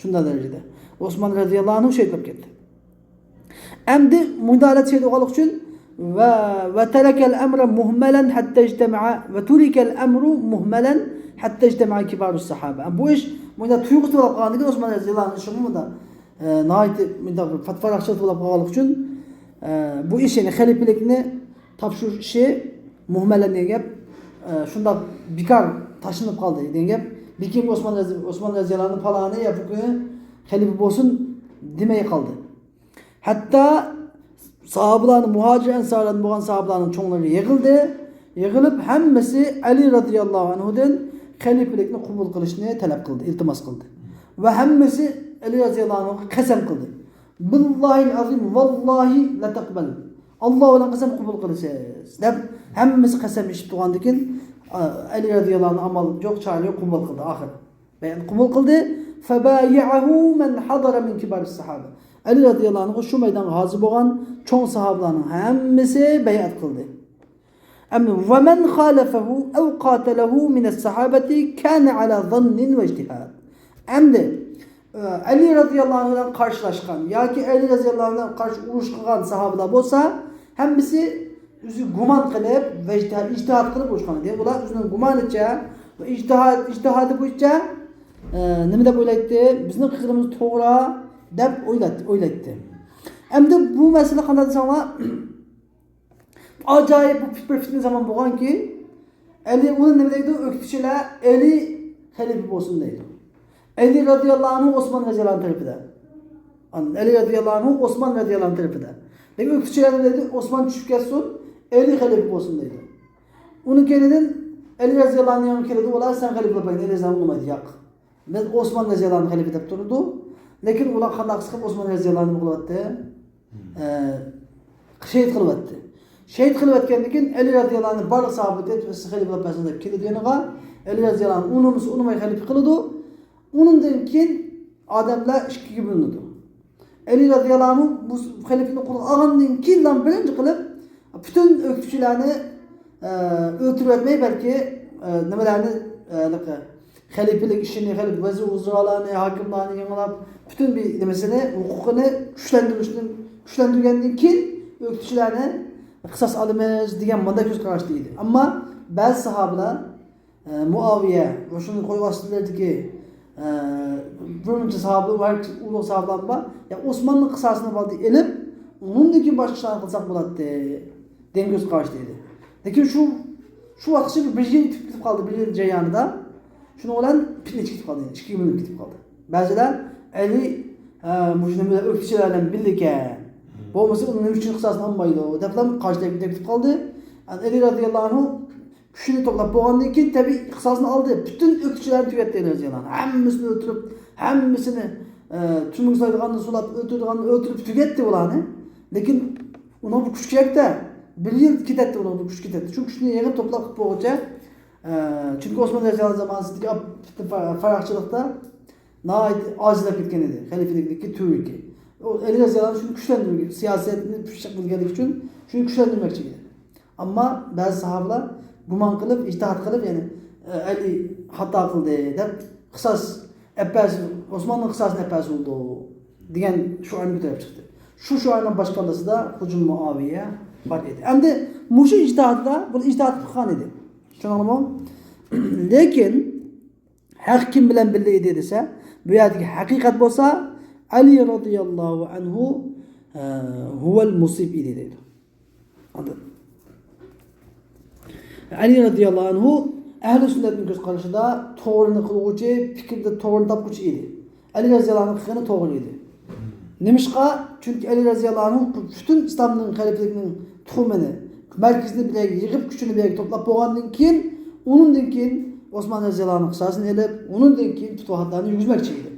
شۇنداق دەرىجىدە ئوسمان رەزىياللاھۇ ئەنھۇ شېھىت بولۇپ كەتتى. ئەمدى مۇنداق ھالەت شېھىت بولغانلىقى ئۈچۈن ۋە، ۋە تەرەكەل ئەمرە مۇھمەلەن ھەتتە ئىجتەمەئە ۋە تۇرىكەل ئەمرۇ مۇھمەلەن ھەتتە ئىجتەمەئە كىبارۇس سەھابە. بۇ ئىش مۇنداق تۇيۇقسىز بولۇپ قالغاندىكىن ئوسمان رەزىياللاھۇ ئەنھۇ شۇمۇ مۇنداق، ئە، ناھايىتى مۇنداق بىر پاتىپاراقچىلىق بولۇپ قالغانلىقى ئۈچۈن، ئە، بۇ ئىش، يەنى خەلىپىلىكنى تاپشۇرۇش ئىشى مۇھمەلەن دېگەن گەپ، ئە، شۇنداق بىكار تاشلىنىپ قالدى دېگەن گەپ. بىكىم ئوسمان رەزى-، ئوسمان رەزىياللاھۇ ئەنھۇ پالانى يا بۇ كۈنى خەلىپە بولسۇن دېمەي قالدى. ھەتتا ساھابىلارنىڭ، مۇھاجىر ئەنسارلاردىن بولغان ساھابىلارنىڭ چوڭلىرى يىغىلدى. يىغىلىپ ھەممىسى ئەلى رەزىياللاھۇ ئەنھۇدىن خەلىپىلىكنى قوبۇل قىلىشنى تەلەپ قىلدى، ئىلتىماس قىلدى. ۋە ھەممىسى ئەلى رەزىياللاھۇ ئەنھۇغا قەسەم قىلدى. باللاھىل ئەزىم، ۋاللاھى لەتەقبەل. ئاللا بىلەن قەسەم، قوبۇل قىلىسىز دەپ ھەممىسى قەسەم ئىچىپ تۇرغاندىن كېيىن، ئەلى رەزىياللاھۇ ئەنھۇ ئامال يوق، چارە يوق، قوبۇل قىلدى ئاخىر. بەيئەتنى قوبۇل قىلدى. فبايعه من حضر من كبار الصحابة. ئەلى رەزىياللاھۇ ئەنھۇغا شۇ مەيدانغا ھازىر بولغان چوڭ ساھابىلارنىڭ ھەممىسى بەيئەت قىلدى. ئەمدى ومن خالفه أو قاتله من الصحابة كان على ظن واجتهاد. ئەمدى، ئە، ئەلى رەزىياللاھۇ ئەنھۇ بىلەن قارشىلاشقان ياكى ئەلى رەزىياللاھۇ ئەنھۇ بىلەن قارشى ئۇرۇش قىلغان ساھابىلار بولسا، ھەممىسى ئۆزى گۇمان قىلىپ ۋە ئىجتىھاد، ئىجتىھاد قىلىپ ئۇرۇشقان ئىدى. ئۇلار ئۆزىنىڭ گۇمانىچە ۋە ئىجتىھاد، ئىجتىھادى بويىچە، ئە، نېمە دەپ ئويلايتتى؟ بىزنىڭ قىلغىنىمىز توغرا دەپ ئويلايتتى، ئويلايتتى. ئەمدى بۇ مەسىلە قانداق دېسەڭلار، ئاجايىپ بۇ بىر پىتنە زامان بولغانكى، ئەلى ئۇنى نېمە دەيدۇ؟ ئۆكتىچىلەر ئەلى خەلىپە بولسۇن دەيدۇ. ئەلى رەزىياللاھۇ ئەنھۇ ئوسمان رەزىياللاھۇ ئەنھۇ تەرىپىدە. ئەلى رەزىياللاھۇ ئەنھۇ ئوسمان رەزىياللاھۇ ئەنھۇ تەرىپىدە. لېكىن ئۆكتىچىلەر نېمە دەيدۇ؟ ئوسمان چۈشۈپ كەتسۇن، ئەلى خەلىپە بولسۇن دەيدۇ. ئۇنىڭ كەينىدىن ئەلى رەزىياللاھۇ ئەنھۇ يەنە كېلىدۇ، ئۇلار سەن خەلىپە بولۇپ بەرگىن، ئەلى رەزىياللاھۇ ئۇنىمايدۇ، ياق. مەن ئوسمان رەزىياللاھۇنى خەلىپە دەپ تۇرىدۇ. لېكىن ئۇلار قانداق قىلىپ ئوسمان رەزىياللاھۇنى نېمە قىلىۋەتتى؟ ئە، شېھىت قىلىۋەتتى. شېھىت قىلىۋەتكەندىن كېيىن ئەلى رەزىياللاھۇنى بارلىق ساھابىلەرگە، سىز خەلىپە قىلىپ بەرسىڭىز دەپ كېلىدۇ يېنىغا. ئەلى رەزىياللاھۇنى ئۇنىمىسا ئۇنىماي خەلىپە قىلىدۇ. ئۇنىڭدىن كېيىن ئادەملەر ئىككىگە بۆلۈنىدۇ. ئەلى رەزىياللاھۇ ئەنھۇ بۇ خەلىپىنى قولىغا ئالغاندىن كېيىنلا بىرىنچى قىلىپ پۈتۈن ئۆكتىچىلەرنى، ئە، ئۆلتۈرۈۋەتمەي، بەلكى، ئە، نېمىلەرنى، ئە، نېمە، خەلىپىلىك ئىشىنى، خەلىپە ۋەزىر ۋۇزرالارنى، ھاكىملارنى يېڭىلاپ، پۈتۈن بىر نېمىسىنى، ھوقۇقىنى كۈچلەندۈرۈشتىن، كۈچلەندۈرگەندىن كېيىن ئۆكتىچىلەرنى قىساس ئالىمىز دېگەن مۇنداق كۆز قاراشتا ئىدى. ئەمما بەزى ساھابىلەر ئە، مۇئاۋىيە ۋە شۇنىڭ قول ئاستىلىرىدىكى، ئە، بىر نەچچە ساھابە ۋە ئۇلۇغ ساھابىلار بار. يا ئوسماننىڭ قىساسىنى بالدى ئېلىپ، ئۇنىڭدىن كېيىن باشقا ئىشلارنى قىلساق بولاتتى، دېگەن كۆز قاراشتا ئىدى. لېكىن شۇ، شۇ ۋاقىتقىچە بىر يىل ئۆتۈپ كېتىپ قالدى، بىر يىل جەريانىدا. شۇنىڭ بىلەن پىتنە چىقىپ قالدى، ئىككىگە بۆلۈنۈپ كېتىپ قالدى. بەزىلەر ئەلى، ئە، مۇشۇ نېمە بىلەن ئۆكتىچىلەر بىلەن بىللىكەن. بولمىسا ئۇنىڭ نېمە ئۈچۈن قىساسىنى ئالمايدۇ، دەپلا قارشى تەرەپكە كېتىپ قالدى. ئەلى رەزىياللاھۇ ئەنھۇ كۈچىنى توپلاپ بولغاندىن كېيىن، تەبىئىي قىساسىنى ئالدى. پۈتۈن ئۆكتىچىلەرنى تۈگەتتى ئەلى رەزىياللاھۇ ئەنھۇ. ھەممىسىنى ئۆلتۈرۈپ، ھەممىسىنى، ئە، تۈرمىگە سولايدىغاننى سولاپ، ئۆلتۈرىدىغاننى ئۆلتۈرۈپ تۈگەتتى ئۇلارنى. لېكىن ئۇنىڭغا بۇ كۈچ كېرەكتە. بىر يىل كېتەتتى ئۇنىڭغا بۇ كۈچ كېتەتتى. شۇ كۈچنى يىغىپ توپلاپ قىلىپ بولغۇچە، ئە، چۈنكى ئوسمان رەزىياللاھۇ ئەنھۇ زامانىسىدىكى پىتنە پاراقچىلىقتا ناھايىتى ئاجىزلاپ كەتكەن ئىدى خەلىپىلىكتىكى تۈۋرۈكى. ئۇ ئەلى رەزىياللاھۇ ئەنھۇ شۇنى كۈچلەندۈرگەن، سىياسەتنى پىششىق بىلگەنلىكى ئۈچۈن شۇنى كۈچلەندۈرمەكچى ئىدى. ئەمما بەزى ساھابىلار گۇمان قىلىپ، ئىجتىھات قىلىپ، يەنى، ئە، ئەلى خاتا قىلدى دەپ، قىساس ئەپەس، ئوسماننىڭ قىساسىنى ئەپەس بولىدۇ دېگەن شوئارنى كۆتۈرۈپ چىقتى. شۇ شوئارنىڭ باشقارمىسىدا ھۇجۇم مۇئاۋىيە بار ئىدى. ئەمدى مۇشۇ ئىجتىھاتىدا، بۇ ئىجتىھات قىلغان ئىدى. چۈشەندىڭلارمۇ؟ لېكىن ھەق كىم بىلەن بىللە ئىدى دېسە، بۇ يەردىكى ھەقىقەت بولسا، ئەلى رەزىياللاھۇ ئەنھۇ، ئە، ھۇۋەل مۇسىب ئىدى دەيدۇ. ئاندىن ئەلى رەزىياللاھۇ ئەنھۇ ئەھلى سۈننەتنىڭ كۆز قارىشىدا توغرىنى قىلغۇچى، پىكىردە توغرىنى تاپقۇچى ئىدى. ئەلى رەزىياللاھۇ ئەنھۇ قىلغىنى توغرا ئىدى. نېمىشقا؟ چۈنكى ئەلى رەزىياللاھۇ ئەنھۇ پۈتۈن ئىسلامنىڭ خەلىپىلىكىنىڭ تۇخۇمىنى، مەركىزىنى بىر يەرگە يىغىپ، كۈچىنى بىر يەرگە توپلاپ بولغاندىن كېيىن، ئۇنىڭدىن كېيىن ئوسمان رەزىياللاھۇ ئەنھۇنىڭ قىساسىنى ئېلىپ، ئۇنىڭدىن كېيىن پۇتۇھاتلارنى يۈرگۈزمەكچى ئىدى.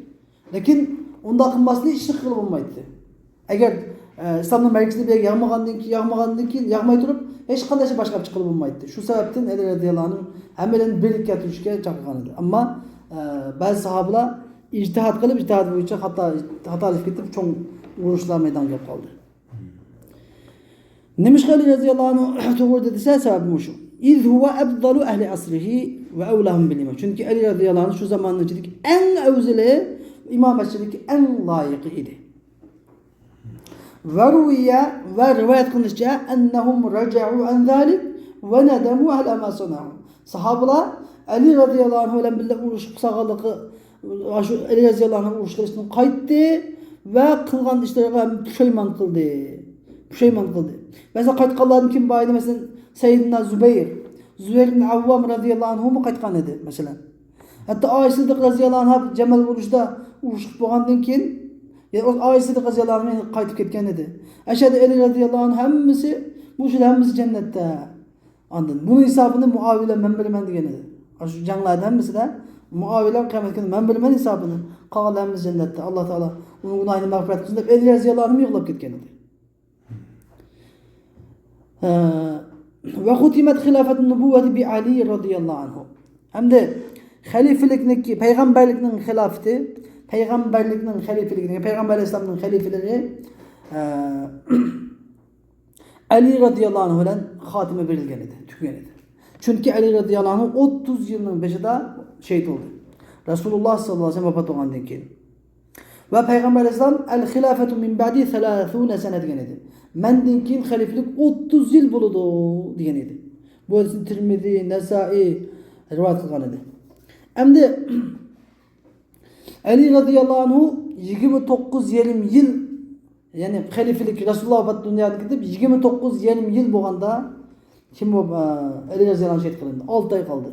لېكىن ئۇنداق قىلماسلىقنى ھېچ قىلغىلى بولمايتتى. ئەگەر، ئە، ئىسلامنىڭ مەركىزىنى بىر يەرگە يىغمىغاندىن كېيىن، يىغمىغاندىن كېيىن، يىغماي تۇرۇپ، ھېچقانداق ئىشنى باشلاپ چىققىلى بولمايتتى. شۇ سەۋەبتىن ئەلى رەزىياللاھۇ ئەنھۇ ھەممىلەرنى بىرلىككە كەلتۈرۈشكە چاقىرغان ئىدى. ئەمما، ئە، بەزى ساھابىلار ئىجتىھات قىلىپ، ئىجتىھات بويىچە خاتا، خاتالىشىپ كېتىپ، چوڭ ئۇرۇشلار مەيدانغا كېلىپ قالدى. نېمىشقا ئەلى رەزىياللاھۇ ئەنھۇ توغرا دېسە، سەۋەبى مۇشۇ. إذ هو أفضل أهل عصره وأولاهم بالإمامة. چۈنكى ئەلى رەزىياللاھۇ ئەنھۇ شۇ زاماننىڭ ئىچىدىكى ئەڭ ئەۋزىلى، ئىمامەتچىلىككە ئەڭ لايىقى ئىدى. وروي، ۋە رىۋايەت قىلىنىشىچە، أنهم رجعوا عن ذلك وندموا على ما صنعوا. ساھابىلار ئەلى رەزىياللاھۇ ئەنھۇ بىلەن بىللە ئۇرۇش قىلساغانلىقى، شۇ ئەلى رەزىياللاھۇ ئەنھۇ ئۇرۇش قىلىشتىن قايتتى ۋە قىلغان ئىشلىرىغا پۇشايمان قىلدى. پۇشايمان قىلدى. مەسىلەن، قايتقانلاردىن كىم بار ئىدى؟ مەسىلەن، سەييىدىنا زۇبەير. زۇبەير ئىبن ئەۋۋام رەزىياللاھۇ ئەنھۇمۇ قايتقان ئىدى، مەسىلەن. ھەتتا ئائىشە سىددىق رەزىياللاھۇ ئەنھا جەمەل ئۇرۇشىدا ئۇرۇش قىلىپ بولغاندىن كېيىن، يەنى ئائىشە سىددىق رەزىياللاھۇ ئەنھا قايتىپ كەتكەن ئىدى. ئەشەدە ئەلى رەزىياللاھۇ ئەنھۇ ھەممىسى، بۇ ئىشلار ھەممىسى جەننەتتە. ئاندىن بۇنىڭ ھېسابىنى مۇئاۋىيە بىلەن مەن بېرىمەن دېگەن ئىدى. شۇ جەڭلەردە ھەممىسىدە مۇئاۋىيە بىلەن قىيامەت كۈنى مەن بېرىمەن ھېسابىنى. قالغانلار ھەممىسى جەننەتتە. ئاللا تائالا ئۇنىڭ گۇناھىنى مەغپىرەت قىلسۇن دەپ ئەلى رەزىياللاھۇ ئەنھۇمۇ يوقلاپ كەتكەن ئىدى. ھە، وختمت خلافة النبوة بعلي رضي الله عنه. ھەمدە خەلىپىلىكنىڭكى، پەيغەمبەرلىكنىڭ خىلاپىتى، پەيغەمبەرلىكنىڭ خەلىپىلىكى، پەيغەمبەر ئەلەيھىسسالامنىڭ خەلىپىلىرى، ئە، ئەلى رەزىياللاھۇ ئەنھۇ بىلەن خاتىمە بېرىلگەن ئىدى، تۈگىگەن ئىدى. چۈنكى ئەلى رەزىياللاھۇ ئەنھۇ ئوتتۇز يىلنىڭ بېشىدا شېھىت بولدى. رەسۇلۇللا ساللاللاھۇ ئەلەيھى ۋەسەللەم ۋاپات بولغاندىن كېيىن. ۋە پەيغەمبەر ئەلەيھىسسالام، «الخلافة من بعدي ثلاثون سنة» دېگەن ئىدى. مەندىن كېيىن خەلىپىلىك ئوتتۇز يىل بولىدۇ دېگەن ئىدى. بۇ ھەدىسنى تىرمىزى، نەسائىي رىۋايەت قىلغان ئىدى. ئەمدى ئەلى رەزىياللاھۇ ئەنھۇ يىگىرمە توققۇز يېرىم يىل، يەنى خەلىپىلىك، رەسۇلۇللا ۋاپات دۇنيادىن كېتىپ يىگىرمە توققۇز يېرىم يىل بولغاندا، كىم بۇ، ئە، ئەلى رەزىياللاھۇ ئەنھۇ شېھىت قىلىندى؟ ئالتە ئاي قالدى.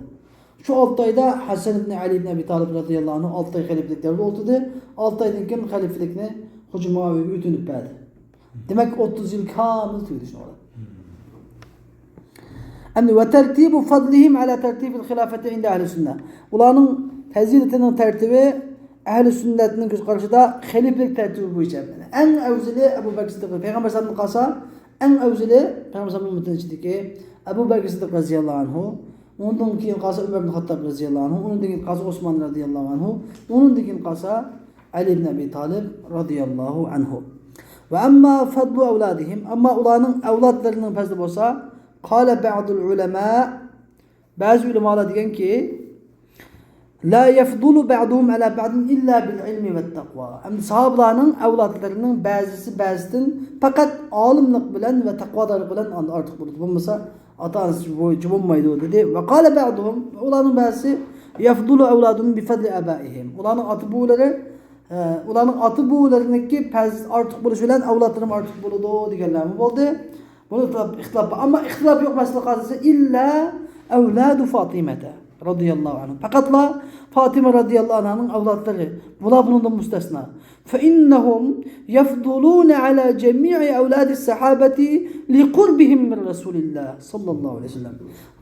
شۇ ئالتە ئايدا ھەسەن ئىبن ئەلى ئىبن ئەبى تالىپ رەزىياللاھۇ ئەنھۇ ئالتە ئاي خەلىپىلىك دەۋرىدە ئولتۇردى. ئالتە ئايدىن كېيىن خەلىپىلىكنى خوجا مۇئاۋىيەگە ئۆتۈنۈپ بەردى. دېمەك، ئوتتۇز يىل كامىل تۈگىدى شۇنىڭ بىلەن. ئەمدى وترتيب فضلهم على ترتيب الخلافة عند أهل السنة. ئۇلارنىڭ پەزىلىتىنىڭ تەرتىپى ئەھلى سۈننەتنىڭ كۆز قارىشىدا خەلىپىلىك تەرتىپى بويىچە. ئەڭ ئەۋزىلى ئەبۇ بەكىر سىددىق، پەيغەمبەر ئەلەيھىسسالامدىن قالسا، ئەڭ ئەۋزىلى پەيغەمبەر ئەلەيھىسسالام ئۈممىتىنىڭ ئىچىدىكى ئەبۇ بەكىر سىددىق رەزىياللاھۇ ئەنھۇ، ئۇنىڭدىن كېيىن قالسا ئۆمەر ئىبن خەتتاب رەزىياللاھۇ ئەنھۇ، ئۇنىڭدىن كېيىن قالسا ئوسمان رەزىياللاھۇ ئەنھۇ، ئۇنىڭدىن كېيىن قالسا ئەلى ئىبن ئەبى تالىب رەزىياللاھۇ ئەنھۇ. ۋە ئەمما فەزلۇ ئەۋلادىھىم، ئەمما ئۇلارنىڭ ئەۋلادلىرىنىڭ پەزلى بولسا، قالە بەزۇل ئۇلەما، بەزى ئۆلىمالار دېگەنكى، لا يفضل بعضهم على بعض إلا بالعلم والتقوى. ئەمدى ساھابىلارنىڭ ئەۋلادلىرىنىڭ بەزىسى بەزىسىدىن پەقەت ئالىملىق بىلەن ۋە تەقۋادارلىق بىلەن ئارتۇق بولىدۇ. بولمىسا ئاتا-ئانىسى بويىچە بولمايدۇ، دېدى. وقال بعضهم، ئۇلارنىڭ بەزىسى، يفضل أولادهم بفضل آبائهم. ئۇلارنىڭ ئاتا-بوۋىلىرى، ئە، ئۇلارنىڭ ئاتا-بوۋىلىرىنىڭكى پەز-، ئارتۇق بولۇشى بىلەن ئەۋلادلىرىمۇ ئارتۇق بولىدۇ، دېگەنلەرمۇ بولدى. بۇنى ئىختىلاپ، ئىختىلاپ بار. ئەمما ئىختىلاپ يوق مەسىلە قالسا، إلا أولاد فاطمة رضي الله عنها. پەقەتلا فاتىمە رەزىياللاھۇ ئەنھانىڭ ئەۋلادلىرى، بۇلار بۇنىڭدىن مۇستەسنا. فإنهم يفضلون على جميع أولاد الصحابة لقربهم من رسول الله صلى الله عليه وسلم.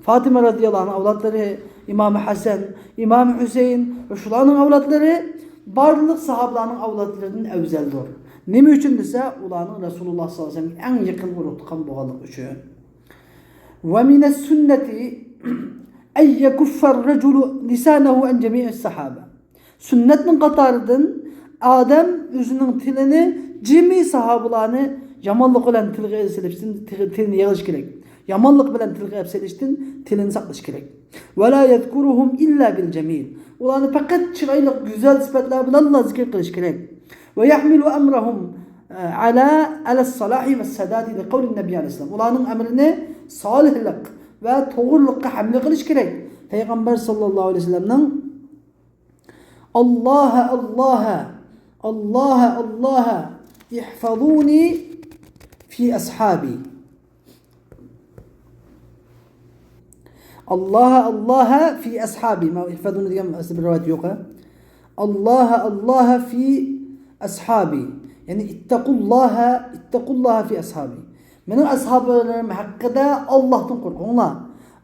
فاتىمە رەزىياللاھۇ ئەنھانىڭ ئەۋلادلىرى، ئىمام ھەسەن، ئىمام ھۈسەيىن ۋە شۇلارنىڭ ئەۋلادلىرى بارلىق ساھابىلارنىڭ ئەۋلادلىرىدىن ئەۋزەلدۇر. نېمە ئۈچۈن دېسە، ئۇلارنىڭ رەسۇلۇللاھ ساللاللاھۇ ئەلەيھى ۋەسەللەمگە ئەڭ يېقىن ئۇرۇق-تۇغقان بولغانلىقى ئۈچۈن. ومن السنة أن يكف الرجل لسانه عن جميع الصحابة. سۈننەتنىڭ قاتارىدىن ئادەم ئۆزىنىڭ تىلىنى جىمى ساھابىلارنى يامانلىق بىلەن تىلغا ئېلىپ سېلىشتىن، تىلى، تىلىنى يىغىش كېرەك. يامانلىق بىلەن تىلغا ئېلىپ سېلىشتىن تىلىنى ساقلىشى كېرەك. ولا يذكرهم إلا بالجميل. ئۇلارنى پەقەت چىرايلىق، گۈزەل سۈپەتلەر بىلەنلا زىكىر قىلىش كېرەك. ويحمل أمرهم على، على الصلاح والسداد لقول النبي عليه السلام. ئۇلارنىڭ ئەمرىنى سالىھلىق ۋە توغرىلىققا ھەملە قىلىش كېرەك. پەيغەمبەر ساللاللاھۇ ئەلەيھى ۋەسەللەمنىڭ، الله، الله، الله، الله، احفظوني في أصحابي. الله، الله في أصحابي. مانا احفظوني دېگەن ئەسلى بىر رىۋايەت يوق، ھە؟ الله، الله في أصحابي. يەنى اتقوا الله، اتقوا الله في أصحابي. مېنىڭ ئەسھابلىرىم ھەققىدە ئاللاھتىن قورقۇڭلار.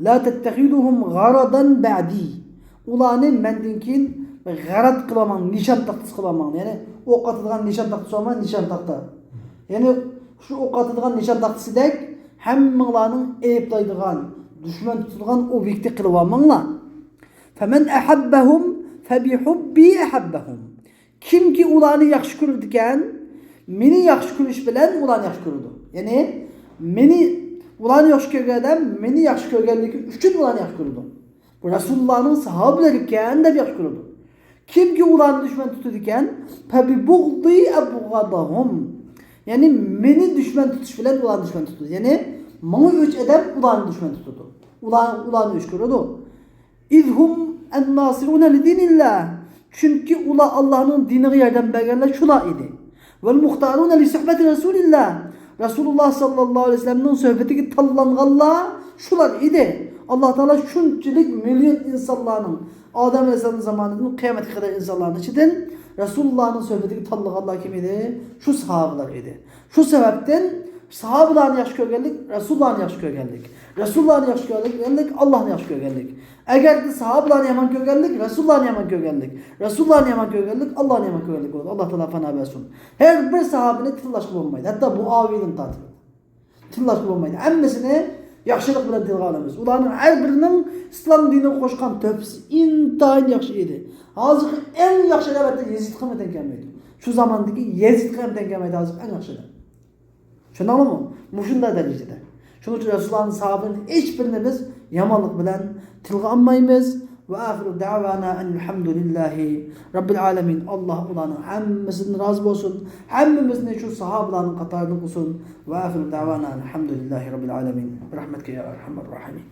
لا تتخذوهم غرضا بعدي. ئۇلارنى مەندىن كېيىن غەرەز قىلىۋالماڭ، نىشان تاختىسى قىلىۋالماڭ. يەنى ئوق ئاتىدىغان نىشان تاختىسى بولماي، نىشان تاختا. يەنى شۇ ئوق ئاتىدىغان نىشان تاختىسىدەك ھەممىڭلارنىڭ ئەيىبلەيدىغان، دۈشمەن تۇتىدىغان ئوبيېكتى قىلىۋالماڭلار. فمن أحبهم فبحبي أحبهم. كىمكى ئۇلارنى ياخشى كۆرىدىكەن، مېنى ياخشى كۆرۈش بىلەن ئۇلارنى ياخشى كۆرىدۇ. يەنى مېنى، ئۇلارنى ياخشى كۆرگەن ئادەم مېنى ياخشى كۆرگەنلىكى ئۈچۈن ئۇلارنى ياخشى كۆرىدۇ. بۇ رەسۇلۇللانىڭ ساھابىلىرى ئىكەن دەپ ياخشى كۆرىدۇ. كىمكى ئۇلارنى دۈشمەن تۇتىدىكەن، فببغضي أبغضهم. يەنى مېنى دۈشمەن تۇتۇش بىلەن ئۇلارنى دۈشمەن تۇتىدۇ. يەنى ماڭا ئۆچ ئادەم ئۇلارنى دۈشمەن تۇتىدۇ. ئۇلار، ئۇلارنى ئۆچ كۆرىدۇ. إذ هم الناصرون لدين الله. چۈنكى ئۇلار ئاللانىڭ دىنىغا ياردەم بەرگەنلەر شۇلار ئىدى. والمختارون لصحبة رسول الله. رەسۇلۇللا ساللاللاھۇ ئەلەيھى ۋەسەللەمنىڭ سۆھبىتىگە تاللانغانلار شۇلار ئىدى. ئاللا تائالا شۇنچىلىك مىليون ئىنسانلارنىڭ، ئادەم ئەلەيھىسسالام زامانىدىن قىيامەتكە قەدەر ئىنسانلارنىڭ ئىچىدىن رەسۇلۇللانىڭ سۆھبىتىگە تاللىغانلار كىم ئىدى؟ شۇ ساھابىلەر ئىدى. شۇ سەۋەبتىن ساھابىلارنى ياخشى كۆرگەنلىك، رەسۇلۇللانى ياخشى كۆرگەنلىك، رەسۇلۇللانى ياخشى كۆرگەنلىك، ئاللانى ياخشى كۆرگەنلىك. ئەگەردە ساھابىلارنى يامان كۆرگەنلىك، رەسۇلۇللانى يامان كۆرگەنلىك، رەسۇلۇللانى يامان كۆرگەنلىك، ئاللانى يامان كۆرگەنلىك بولىدۇ. ئاللا تائالا پانا بەرسۇن. ھەر بىر ساھابىنى تىللاشقا بولمايدۇ. ھەتتا مۇئاۋىيەدىن تارتىپ. تىللاشقا بولمايدۇ. ھەممىسىنى ياخشىلىق بىلەن تىلغا ئالىمىز. ئۇلارنىڭ ھەر بىرىنىڭ ئىسلام دىنىغا قوشقان تۆھپىسى ئىنتايىن ياخشى ئىدى. ھازىرقى ئەڭ ياخشى ئادەم ھەتتا يېزىدقىمۇ تەڭ كەلمەيدۇ. شۇ زاماندىكى يېزىدقا ھەم تەڭ كەلمەيدۇ ھازىرقى ئەڭ ياخشى ئادەم. چۈشەندىڭلارمۇ؟ مۇشۇنداق دەرىجىدە. شۇنىڭ ئۈچۈن رەسۇلۇللانىڭ ساھابىلىرىنى ھېچ بىرىنى بىز يامانلىق بىلەن تىلغا ئالمايمىز. وآخر دعوانا أن الحمد لله رب العالمين. ئاللا ئۇلارنىڭ ھەممىسىدىن رازى بولسۇن. ھەممىمىزنى شۇ ساھابىلارنىڭ قاتارىدىن قىلسۇن. وآخر دعوانا أن الحمد لله رب العالمين. برحمتك يا أرحم الراحمين.